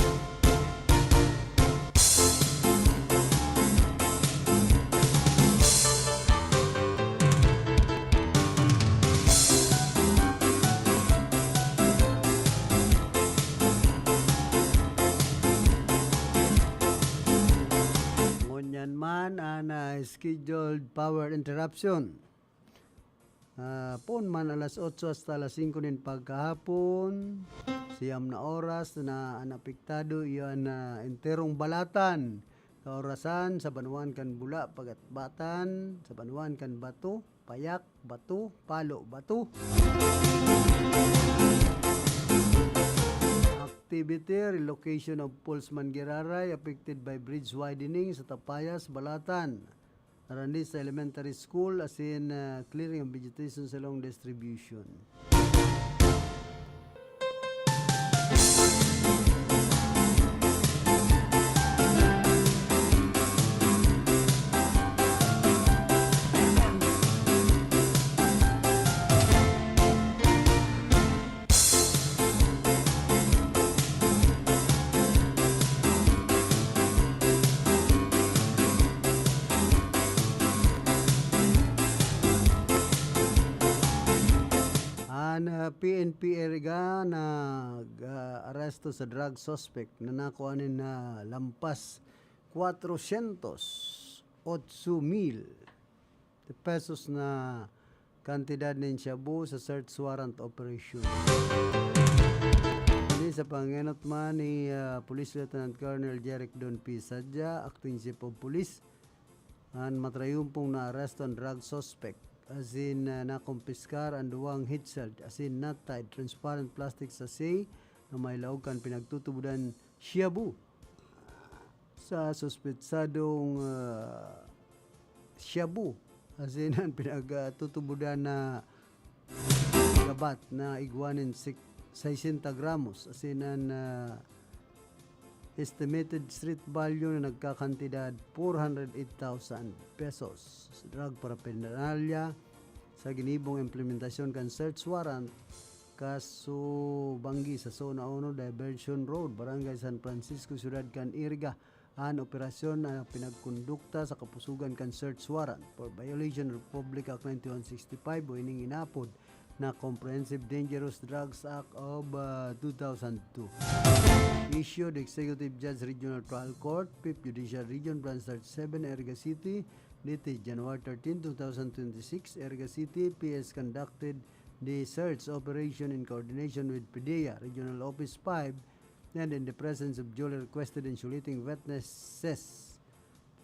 Ngunyan man an, ah, scheduled power interruption. Ah, poon man alas otso hasta alas singko nin pagkahapon, siyam na oras na an apektado iyo an, ah, enterong Balatan. Kaorasan sa banwaan kan Bula, Pagatbatan, sa banwaan kan Bato, Payak, Bato, Palo, Bato. Activity, relocation of poles Mangiraray affected by bridge widening sa Tapayas, Balatan. Aranisa Elementary School, asin, ah, clearing of vegetation sa along distribution. An P N P Iriga nag, ah, aresto sa drug suspect na nakua nin, ah, lampas cuatrocientos ocho mil de pesos na kantidad nin shabu sa search warrant operation. Ini sa pangenot man ni, ah, Police Lieutenant Colonel Jeric Don P. Sadja, Acting Chief of Police, an matrayumpong naaresto an drug suspect, asin, ah, nakompiskar an duwang heat shell, asin nat-tied transparent plastic sachet na may laog kan pinagtutubodan shabu sa suspetsadong, ah, shabu, asin an pinagtutubodan na gabat na igwa nin sik-, sesenta gramos, asin an, ah, estimated street value na nagkakantidad four hundred eight thousand pesos. Drug paraphernalia sa ginibong implementasyon kan search warrant, kaso banggi sa Zona Uno, Diversion Road, Barangay San Francisco, Siyudad kan Iriga. An operasyon na pinagkondukta sa kapusugan kan search warrant for violation of Republic Act ninety-one sixty-five o ining inapod na Comprehensive Dangerous Drugs Act of, ah, two thousand two. Issued Executive Judge, Regional Trial Court, Fifth Judicial Region, Branch thirty-seven, Iriga City, dated January thirteen, two thousand twenty-six, Iriga City, P S conducted the search operation in coordination with PDEA Regional Office five and in the presence of duly requested insulating witnesses.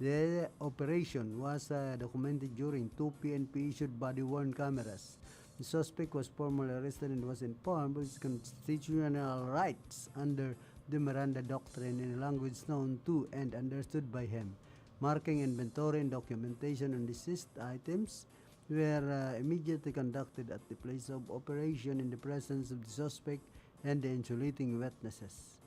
The operation was, uh, documented during two P N P issued body-worn cameras. The suspect was formally arrested and was informed of his constitutional rights under the Miranda Doctrine in a language known to and understood by him. Marking, inventory, and documentation on the seized items were, uh, immediately conducted at the place of operation in the presence of the suspect and the insulating witnesses.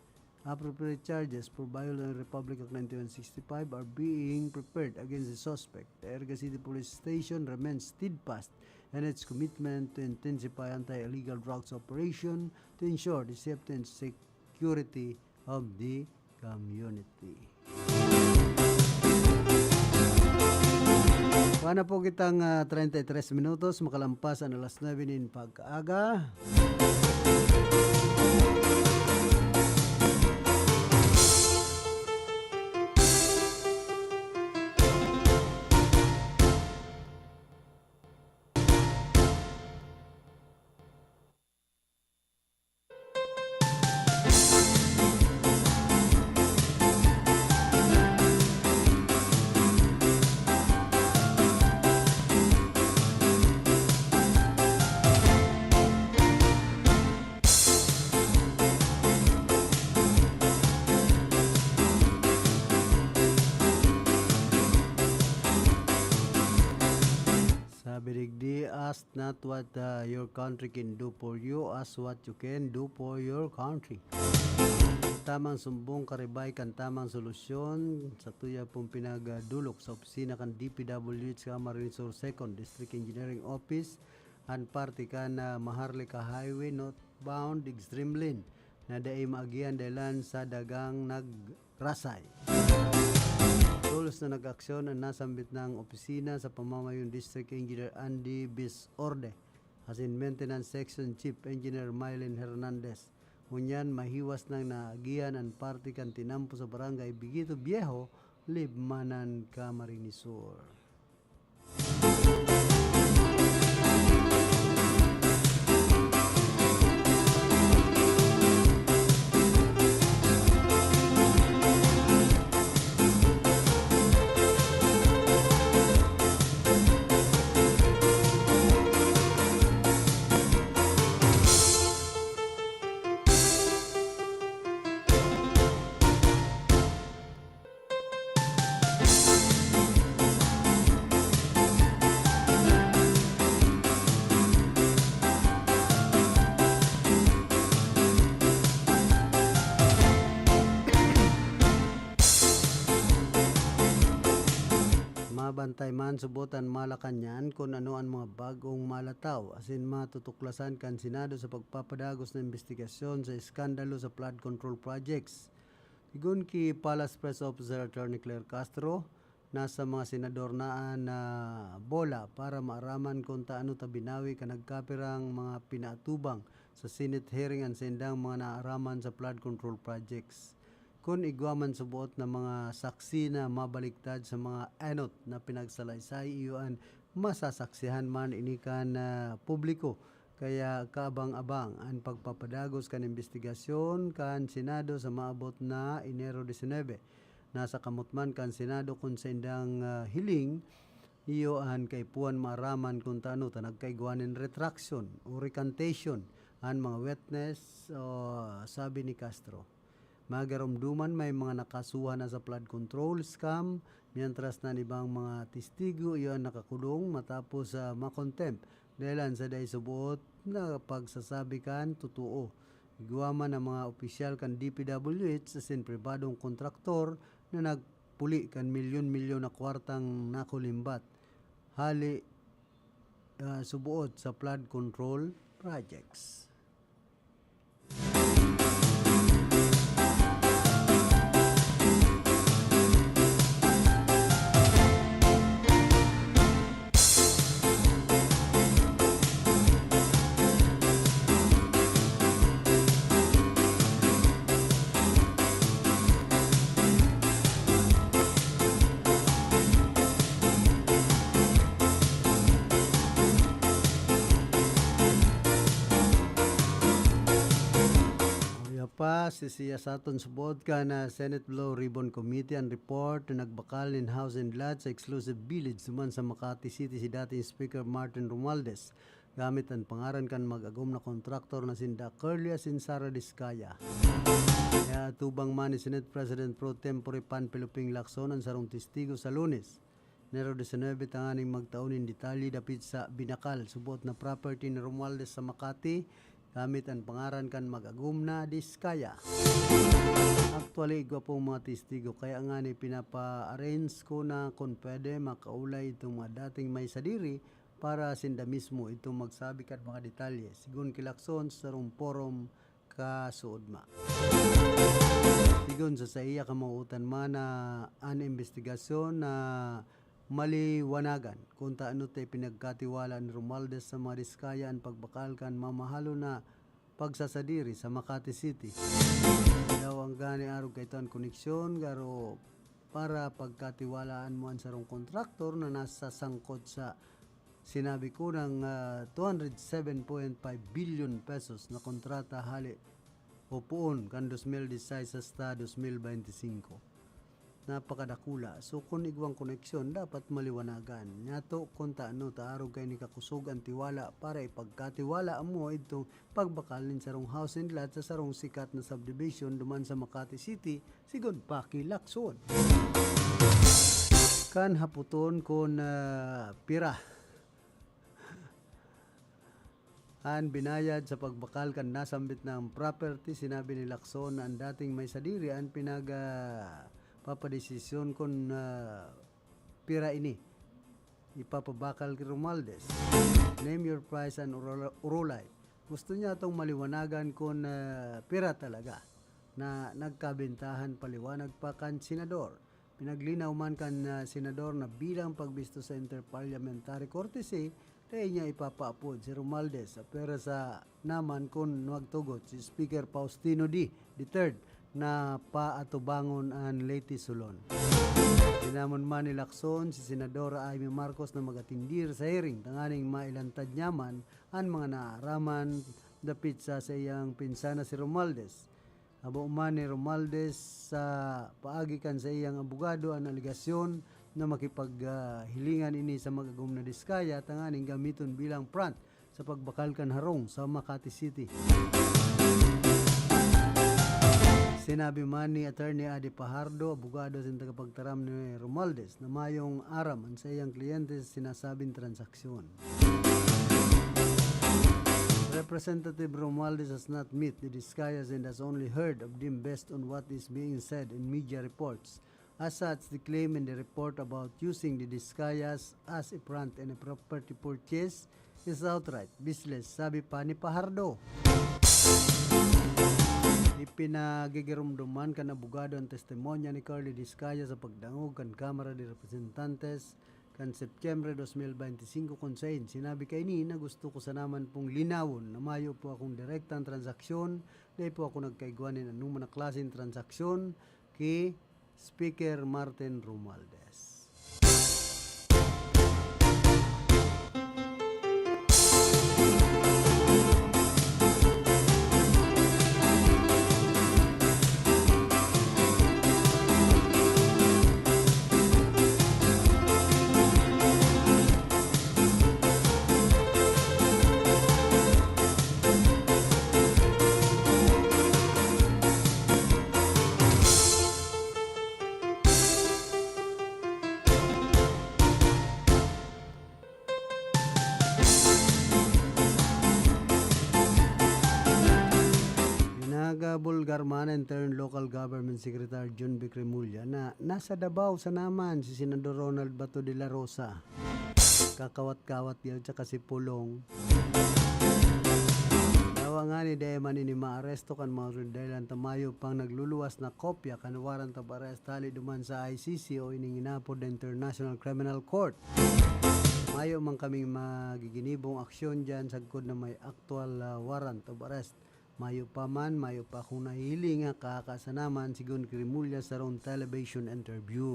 Appropriate charges for violating Republic Act ninety-one sixty-five are being prepared against the suspect. The Iriga City Police Station remains steadfast in its commitment to intensify anti-illegal drugs operation to ensure the safety and security of the community. Wala na po kitang, ah, treinta y tres minutos, makalampas an alas nuebe nin pag-aga. Sabi digdi, ask not what, uh, your country can do for you, ask what you can do for your country. Tamang sumbong karibay kan tamang solusyon. Satuya pong pinagdulok sa opisina kan D P W H Camarines Sur Second District Engineering Office an parte kan, ah, Maharlika Highway northbound extreme lane na dai maagihan dahelan sa dagang nagrasay. Tolos na nag-aksyon an nasambit nang opisina sa pamamayong District Engineer Andy Bisorde asin Maintenance Section Chief Engineer Mylene Hernandez. Ngunyan, mahiwas nang naagihan an parte kan tinampo sa Barangay Bigito Viejo, Libmanan, Camarines Sur. Mabantay man subot an Malacañang kun ano an mga bag-ong malataw asin matutuklasan kan Senado sa pagpapadagos na imbestigasyon sa eskandalo sa flood control projects. Sigon ki Palace Press Officer Attorney Claire Castro, nasa mga senador na an, ah, bola para maaraman kun taano ta binawi kan nagkapirang mga pinaatubang sa Senate hearing an saindang mga naaraman sa flood control projects. Kun igwa man suboot na mga saksi na mabaliktad sa mga enot na pinagsalaysay, iyo an masasaksihan man ini kan, ah, publiko. Kaya kaabang-abang an pagpapadagos kan imbestigasyon kan Senado sa maabot na Enero disinebe. Nasa kamot man kan Senado kun saindang, ah, hiling, iyo an kaipuhan maaraman kun taano ta nagkaigwa nin retraction o recantation an mga witness, o sabi ni Castro. Magaromdoman may mga nakasuhan na sa flood control scam, mientras na an ibang mga testigo iyo an nakakulong matapos, ah, makontempt dahelan sa dai suboot na pagsasabi kan totoo. Igwa man an mga opisyal kan D P W H asin pribadong kontraktor na nagpuli kan milyon-milyon na kwartang nakulimbat hali, ah, suboot sa flood control projects. Kaya pa, sisiya sa aton subod kan Senate Blue Ribbon Committee an report na nagbakal nin house and lot sa exclusive village duman sa Makati City si dating Speaker Martin Romualdez, gamit an pangaran kan mag-agom na kontraktor na sinda Curly asin Sara Discaya. Kaya atubang man ni Senate President Pro Tempore Panfilo Ping Lacson an sarong testigo sa Lunes, Enero disinebe, tanganing magtao nin detalye dapit sa binakal subot na property ni Romualdez sa Makati, gamit an pangaran kan mag-agom na Discaya. Actually, igwa pong mga testigo, kaya ngani pinapa-arrange ko na kun pwede makaulay itong mga dating may sadiri para sinda mismo itong magsabi kan mga detalye, sigon ki Lacson sa sarong forum kasuodma. Sigon sa saiya, kamawot man na an imbestigasyon na maliwanagan kun taano ta ipinagkatiwala ni Romualdez sa mga Discaya an pagbakal kan mamahalon na pagsasadiri sa Makati City. Daw ang gani arog kaito an koneksyon, garo para pagkatiwalaan mo an sarong kontraktor na nasasangkot sa, sinabi ko, ng, ah, two hundred seven point five billion pesos na kontrata hali o poon kan dos mil diseis hasta dos mil bente singko. Napakadakula. So, kun igwang koneksyon, dapat maliwanagan. Nyato, kun taano ta arog kaini kakusog an tiwala para ipagkatiwala mo idtong pagbakal nin sarong house and lot sa sarong sikat na subdivision duman sa Makati City, sigon pa ki Lacson. Kan hapoton kun, ah, pira an binayad sa pagbakal kan nasambit na property, sinabi ni Lacson na an dating may sadiri an pinag, ah, papadesisyon kun, ah, pira ini ipapabakal ki Romualdez. Name your price and urula-, urulay. Gusto niya itong maliwanagan kun, ah, pira talaga na nagkabentahan paliwanag pa kan senador. Pinaglinaw man kan, ah, senador na bilang pagbisto sa Inter-Parliamentary Courtesy, dai niya ipapaapod si Romualdez, pero sa naman kun magtugot si Speaker Faustino D the third na paatubangon an Leyte Solon. Dinamon man ni Lacson si Senadora Imee Marcos na mag-atendir sa hearing tanganing mailantad niya man an mga naaraman dapit sa saiyang pinsana si Romualdez. Habo man ni Romualdez sa paagi kan saiyang abogado an alegasyon na makipag, ah, hilingan ini sa mag-agom na Discaya tanganing gamiton bilang front sa pagbakal kan harong sa Makati City. Sinabi man ni Attorney Adi Pajardo, abogado asin tagapagtaram ni Romualdez, na mayong aram an saiyang kliyente sa sinasabing transaksyon. Representative Romualdez has not met the Discayas and has only heard of them based on what is being said in media reports. As such, the claim in the report about using the Discayas as a front in a property purchase is outright baseless, sabi pa ni Pajardo. Nagigiromdoman kan abogado an testimonya ni Curly Discaya sa pagdangog kan Kamara de Representantes kan Setyembre dos mil bente singko, kun saen sinabi kaini na gusto ko sana man pong linawon na mayo po akong direktang transaksyon, dai po ako nagkaigwa nin anoman na klaseng transaksyon ki Speaker Martin Romualdez. Nagabulgar man an interim local government secretary John Vic Remulla na nasa Davao sana man si Senador Ronald Bato de la Rosa. Kakawat-kawat yaw tsaka si Pulong. Yawa ngani dai man ini maaresto kan mga otoridad, dahelan ta mayo pang nagluluwas na kopya kan warrant of arrest hale duman sa I C C o ining inapod na International Criminal Court. Mayo man kaming magiginibong aksyon diyan sagkod na may aktual, ah, warrant of arrest. Mayo pa man, mayo pa akong nahihiling nga kaka sana man, sigon ki Remulla sa sarong television interview.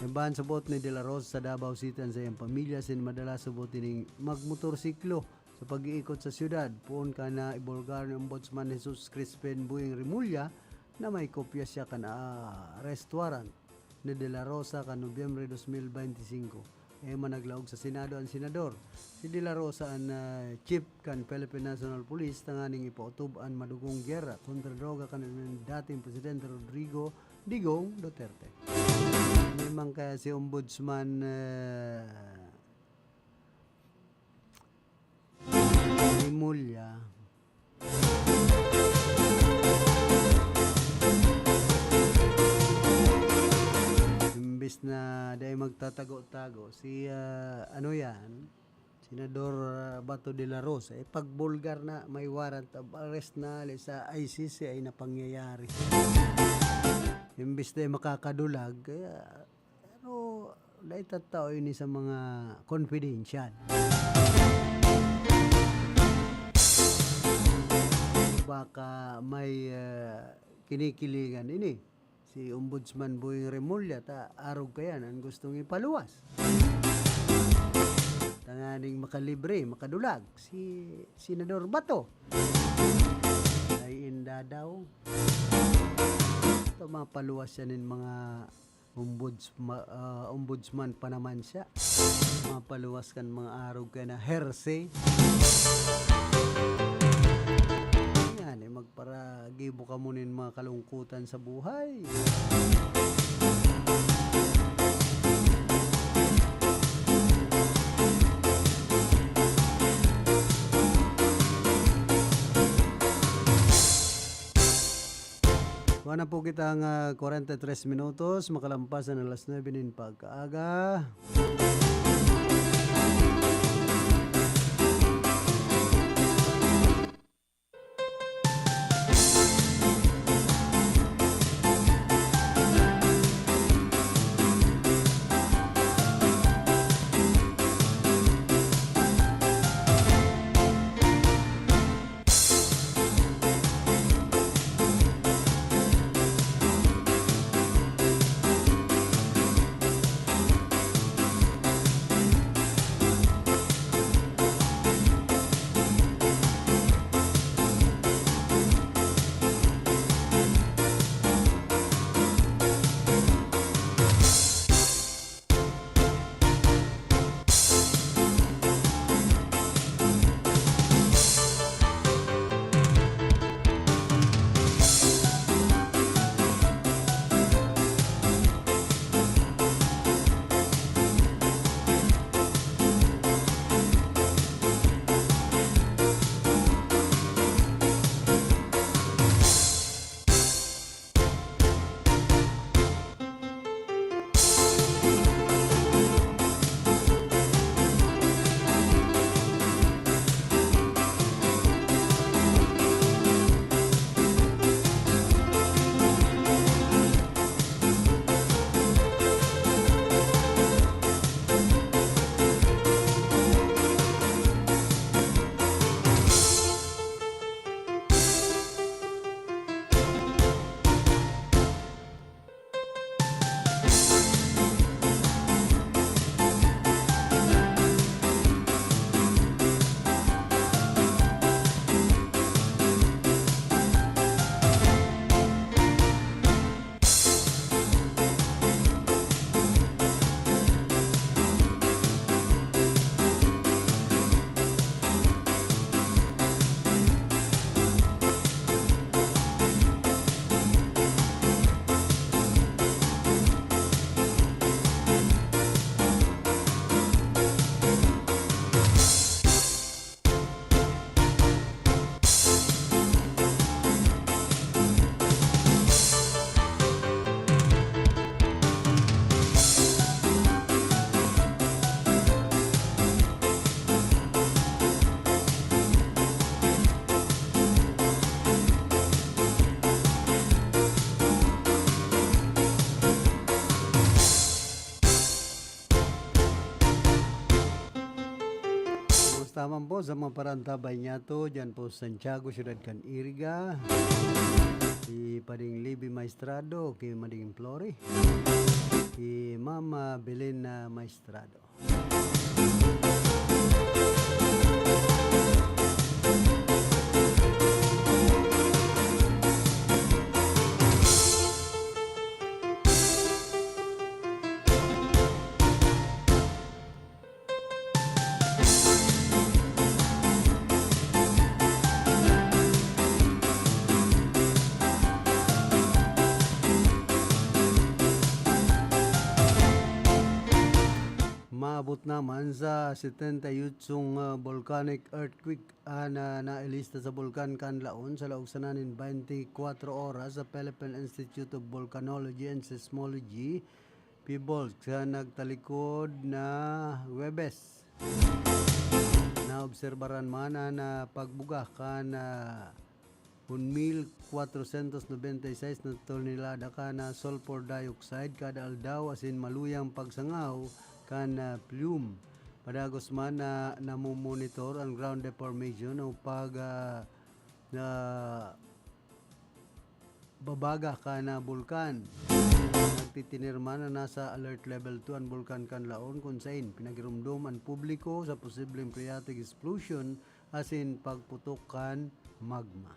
Iban sa boot ni De La Rosa sa Davao City an saiyang pamilya, asin madalas sa boot ining magmotorsiklo sa pag-iikot sa siyudad. Poon kan naibulgar ni Ombudsman Jesus Crispin Boying Remulla na may kopya siya kan, ah, arrest warrant ni De La Rosa kan Nobyembre dos mil bente singko. Ema naglaog sa Senado an senador. Si De La Rosa an, ah, chief kan Philippine National Police tanganing ipaotob an madugong gyera kontra droga kan dating Presidente Rodrigo Digong Duterte. May man kaya si Ombudsman, ah, Remulla. Imbes na dai magtatago-tago, si, ah, ano yan, Senador, ah, Bato de la Rosa, eh, pagbulgar na, may warrant of arrest na hale sa I C C ay napangyayari. Imbes na makakadulag, kaya Pero dai ta tao ini sa mga confidential. Baka may, ah, kinikilingan ini si Ombudsman Boying Remulla, ta arog kayan an gustong ipaluwas. Tanganing makalibre, makadulag si Senador Bato. Ay, inda daw. Ito, mapaluwas siya nin mga Ombudsma-, ah, ombudsman pa naman siya. Mapaluwas kan mga arog kaya na hearsay. Yan, eh, magparagibo kamo nin mga kalungkutan sa buhay. Kuha na po kita nga kwarenta y tres minutos, makalampas na alas nuebe nin pagkaaga. Taman po sa mga parantabay niyato, dyan po sa Santiago, siyudad kan Iriga. Ki Pading Libby Maestrado, ki Mading Flori, ki Mama Belena Maestrado. Maabot naman sa setenta y ocho, ah, volcanic earthquake an, ah, nailista sa Bulkan Kanlaon sa laog sana nin twenty-four oras sa Philippine Institute of Volcanology and Seismology, PHIVOLCS, sa nagtalikod na Huwebes. Naobserbaran man an, ah, pagbuga kan, ah, un mil kwatrosyentos nobenta y seis na tonelada kan, ah, sulfur dioxide kada aldaw asin maluyang pagsangaw kan, ah, plume. Padagos man na namomonitor an ground deformation o pag, ah, na babaga kan, ah, bulkan. Nagtitiner man na nasa alert level two an Bulkan Kanlaon, kun sain pinagiromdom an publiko sa posibleng phreatic explosion asin pagputok kan magma.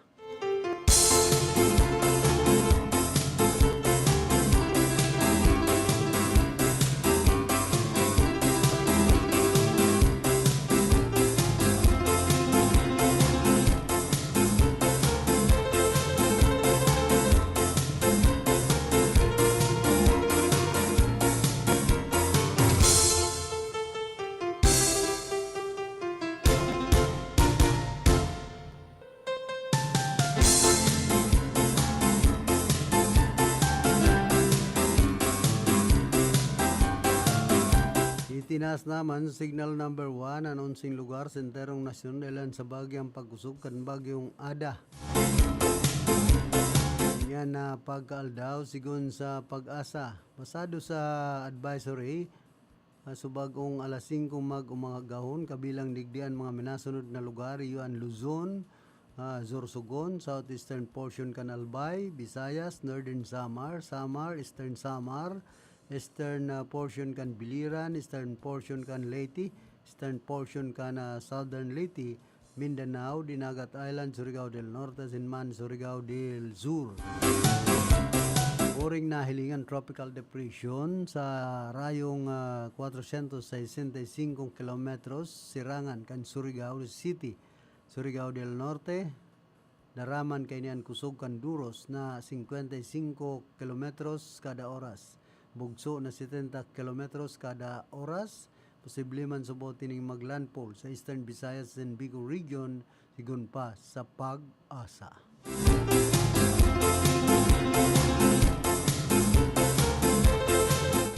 Itinaas naman sa signal number one an onseng lugar sa enterong nasyon dahelan sa bagyang pagkusog kan Bagyong Ada. Yan na pagkaaldaw, sigon sa PAGASA. Basado sa advisory, ah, subag-ong alas singko mag-umagahon, kabilang digdi an mga minasunod na lugar, iyo an Luzon, ah, Sorsogon, southeastern portion kan Albay, Visayas, Northern Samar, Samar, Eastern Samar, eastern, ah, portion kan Biliran, eastern portion kan Leyte, eastern portion kan, ah, Southern Leyte, Mindanao, Dinagat Island, Surigao del Norte, asin man Surigao del Sur. Boring nahilingan tropical depression sa rayong, ah, kwatrosyentos sesenta y singko kilometros sirangan kan Surigao City, Surigao del Norte. Daraman kaini an kusog kan duros na singkwenta y singko kilometros kada oras, bugso na setenta kilometros kada oras. Posible man subot ining maglandfall sa Eastern Visayas and Bicol Region, sigon pa sa PAGASA.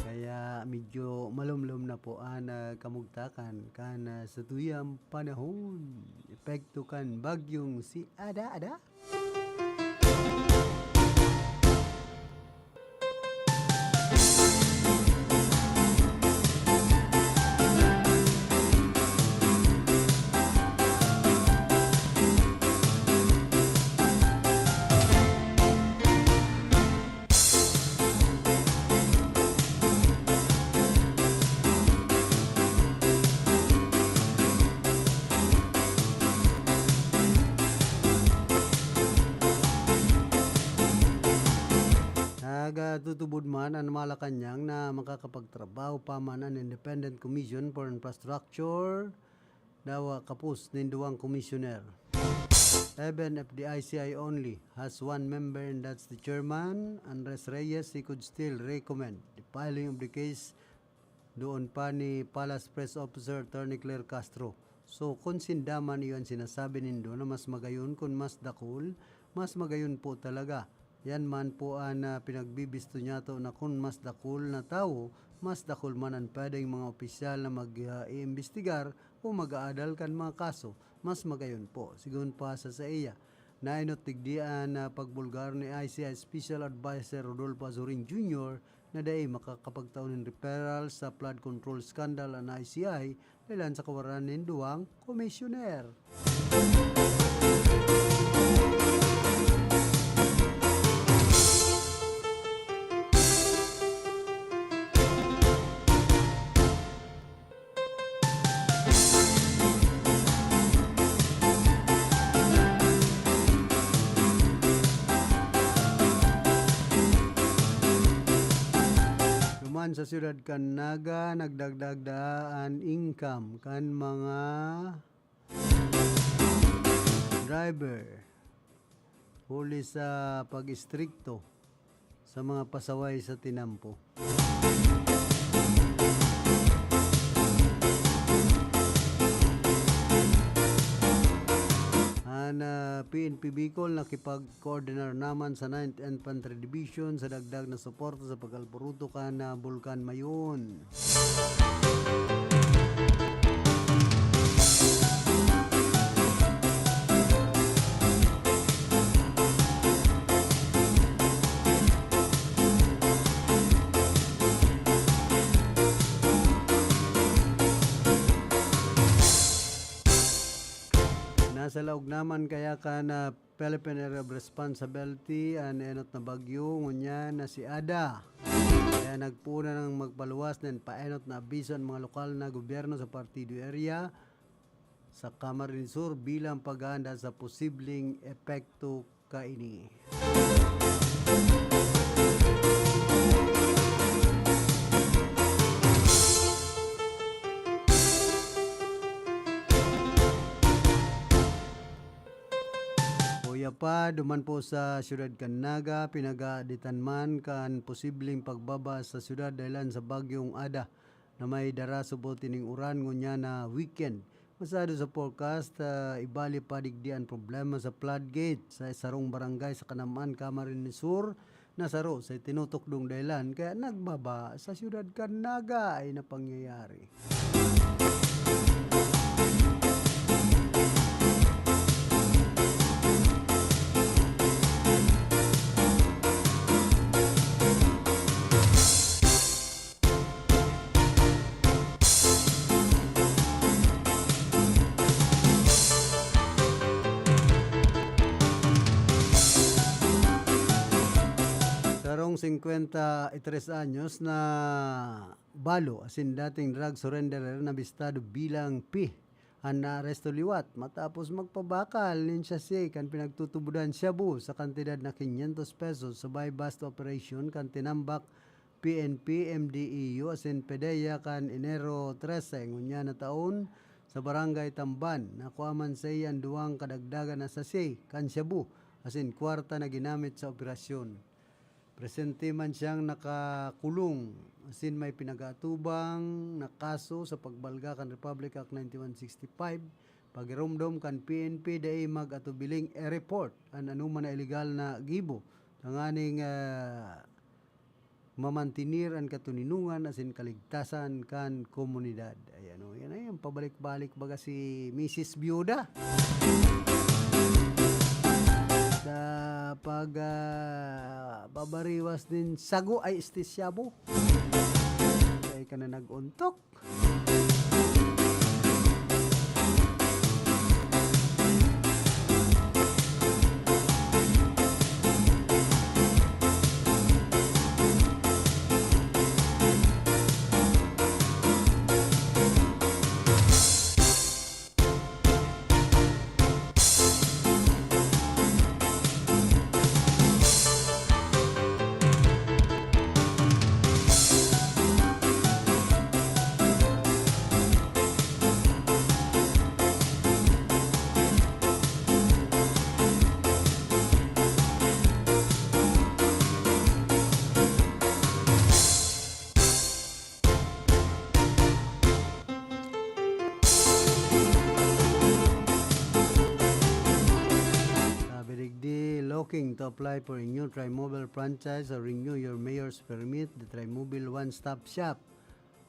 Kaya medyo malumlom na po an, ah, kamugtakan kan, ah, satuyang panahon. Epekto kan bagyong si Ada-ada. Nagatutubod man an Malacañang na makakapagtrabaho pa man an Independent Commission for Infrastructure, dawa kapos nin duwang komisyoner. Even if the I C I only has one member, and that's the chairman, Andres Reyes, he could still recommend the filing of the case doon pa ni Palace Press Officer Attorney Claire Castro. So, kun sinda man iyo an sinasabi nindo na mas magayon kun mas dakul, mas magayon po talaga. Yan man po an, ah, pinagbibisto niyato na kun mas dakul na tawo, mas dakul man an pwedeng mga opisyal na mag, ah, iimbestigar o mag-aadal kan mga kaso, mas magayon po, sigon pa sa saiya. Nainot digdi an, ah, pagbulgar ni I C I Special Adviser Rodolfo Azurin Junior na dai makakapagtao nin referral sa flood control scandal an I C I dahilan sa kawaran nin duwang komisyoner. Duman sa siyudad kan Naga, nagdagdag daa an income kan mga driver huli sa pag-istrikto sa mga pasaway sa tinampo. An, ah, P N P Bicol nakipag-coordinar naman sa Ninth Infantry Division sa dagdag na suporta sa pag-alburuto kan, ah, Bulkan Mayon. Nasa laog naman kaya kan, ah, Philippine Area of Responsibility an enot na bagyo ngunyan na si Ada. Kaya nagpoon na nang magpaluwas nin paenot na abiso an mga lokal na gobyerno sa Partido Area sa Camarines Sur bilang paghahanda sa posibleng epekto kaini. Kuya pa, duman po sa siyudad kan Naga, pinag-aaditan man kan posibleng pagbaba sa siyudad dahilan sa Bagyong Ada na may dara subot ining uran ngunyan na weekend. Basado sa forecast, ah, ibali pa digdi an problema sa floodgate sa sarong barangay sa Canaman, Camarines Sur, na saro sa itinutukdong dahilan kaya nagbaba sa siyudad kan Naga ay napangyayari. Sarong singkwenta y tres anyos na balo asin dating drug surrenderer na bistado bilang P an naaresto liwat matapos magpabakal nin sachet kan pinagtutubodan shabu sa kantidad na quinientos pesos sa buy-bust operation kan tinambak P N P, M D E U asin PDEA kan Enero trese ngunyan na taon sa Barangay Tamban. Nakua man saiya an duwang kadagdagan na sachet kan shabu asin kwarta na ginamit sa operasyon. Presente man siyang nakakulong asin may pinag-aatubang na kaso sa pagbalga kan Republic Act ninety-one sixty-five. Pagiromdom kan P N P, dai mag-atubiling i-report an anoman na ilegal na gibo tanganing, ah, mamantenir an katoninongan asin kaligtasan kan komunidad. Ayan, o, yan ay ang pabalik-balik baga si Misis Byuda. Sa pag, ah, babariwas nin sago ay istisyabo. Kaya ka na nag-untok. Sabi digdi, looking to apply for a new Trimobile franchise or renew your mayor's permit? The Trimobile One Stop Shop.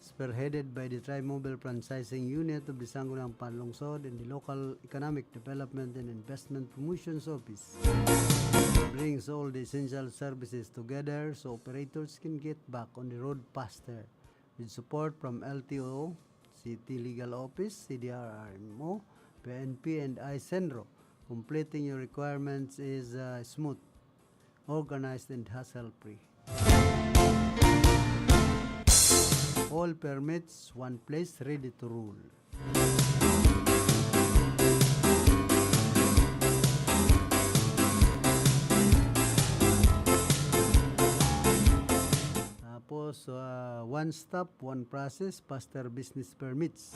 spearheaded by the Trimobile Franchising Unit of the Sangguniang Panlungsod and the Local Economic Development and Investment Promotions Office, brings all the essential services together so operators can get back on the road faster. With support from L T O, City Legal Office, C D R R M O, P N P, and iSenro, completing your requirements is, uh, smooth, organized, and hassle-free. All permits, one place, ready to roll. Tapos, ah, one stop, one process, faster business permits.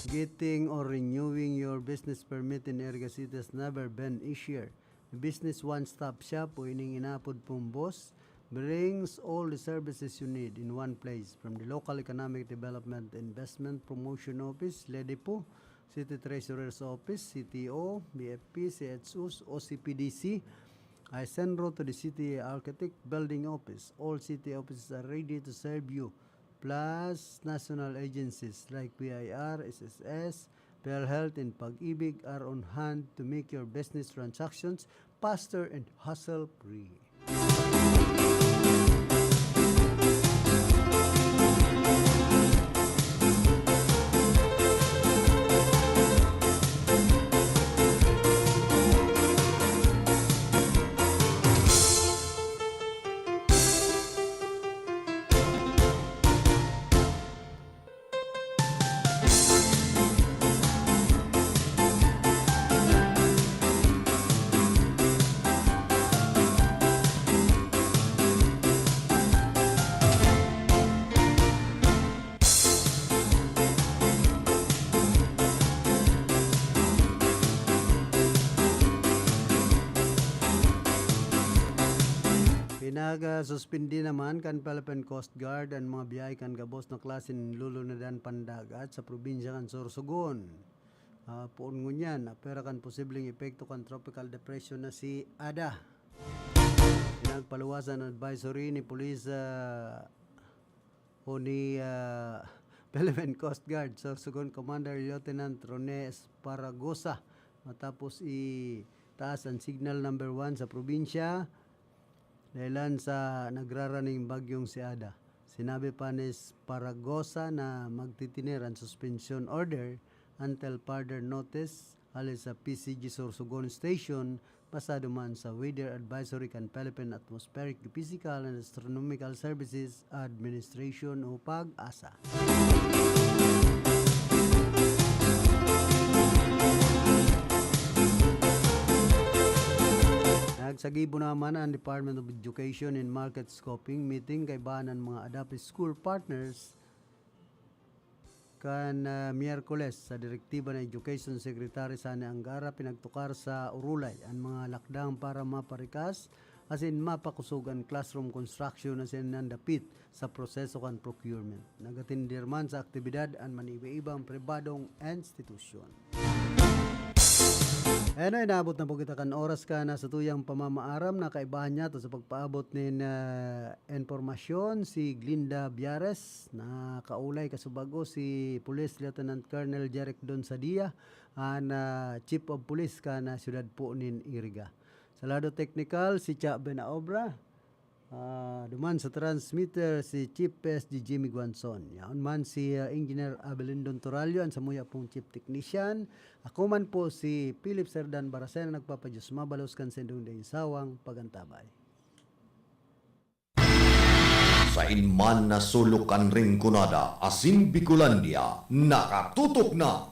Getting or renewing your business permit in Iriga City has never been easier. The business one-stop shop o ining inapod pong boss brings all the services you need in one place, from the Local Economic Development Investment Promotion Office, LEDEPO, City Treasurer's Office, C T O, B F P, C H Os, O C P D C, iSenro to the City Architect Building Office. All city offices are ready to serve you, plus national agencies like B I R, S S S, PhilHealth, and Pag-ibig are on hand to make your business transactions faster and hassle-free. Pinagasuspindi naman kan Philippine Coast Guard an mga biyahe kan gabos na klase nin lulunadan pandagat sa probinsya kan Sorsogon. Ah, poon ngunyan, apwera kan posibleng epekto kan tropical depression na si Ada. Pinagpaluwas an advisory ni Police, ah, o ni, ah, Philippine Coast Guard, Sorsogon Commander Lieutenant Rone Esparagosa, matapos itaas an signal number one sa probinsya dahilan sa nagraraning bagyong si Ada. Sinabi pa ni Esparagosa na magtitiner an suspension order until further notice hale sa P C G Sorsogon Station, basado man sa weather advisory kan Philippine Atmospheric, Geophysical and Astronomical Services Administration o PAGASA. Nagsagibo naman an Department of Education in market scoping meeting kaiba an mga ADAPES school partners kan, ah, Miyerkules sa direktiba ni Education Secretary Sonny Angara. Pinagtukar sa Urulay an mga lakdang para maparikas asin mapakosog an classroom construction asin an dapit sa proseso kan procurement. Nag-atender man sa aktibidad an maniiba-ibang pribadong institusyon. Ayan na, inaabot na po kita kan oras kan satuyang pamamaaram. Nakaibahan niya to sa pagpaabot nin, ah, impormasyon si Glinda Biares. Nakaulay kasubago si Police Lieutenant Colonel Jeric Donsadia, an, ah, Chief of Police kan, ah, siyudad po nin Iriga. Sa lado teknikal, si Cha Benaobra. Ah, duman sa transmitter, si Chief P S D Jimmy Guanzon. Yaon man si, ah, Engineer Abelindon Torallo, an samuya pong Chief Technician. Ako man po si Philip Serdan Baracena, nagpapadiyos mabalos kan saindong daing sawang pagantabay. Sain man na sulok kan Rinconada asin Bicolandia, nakatutok na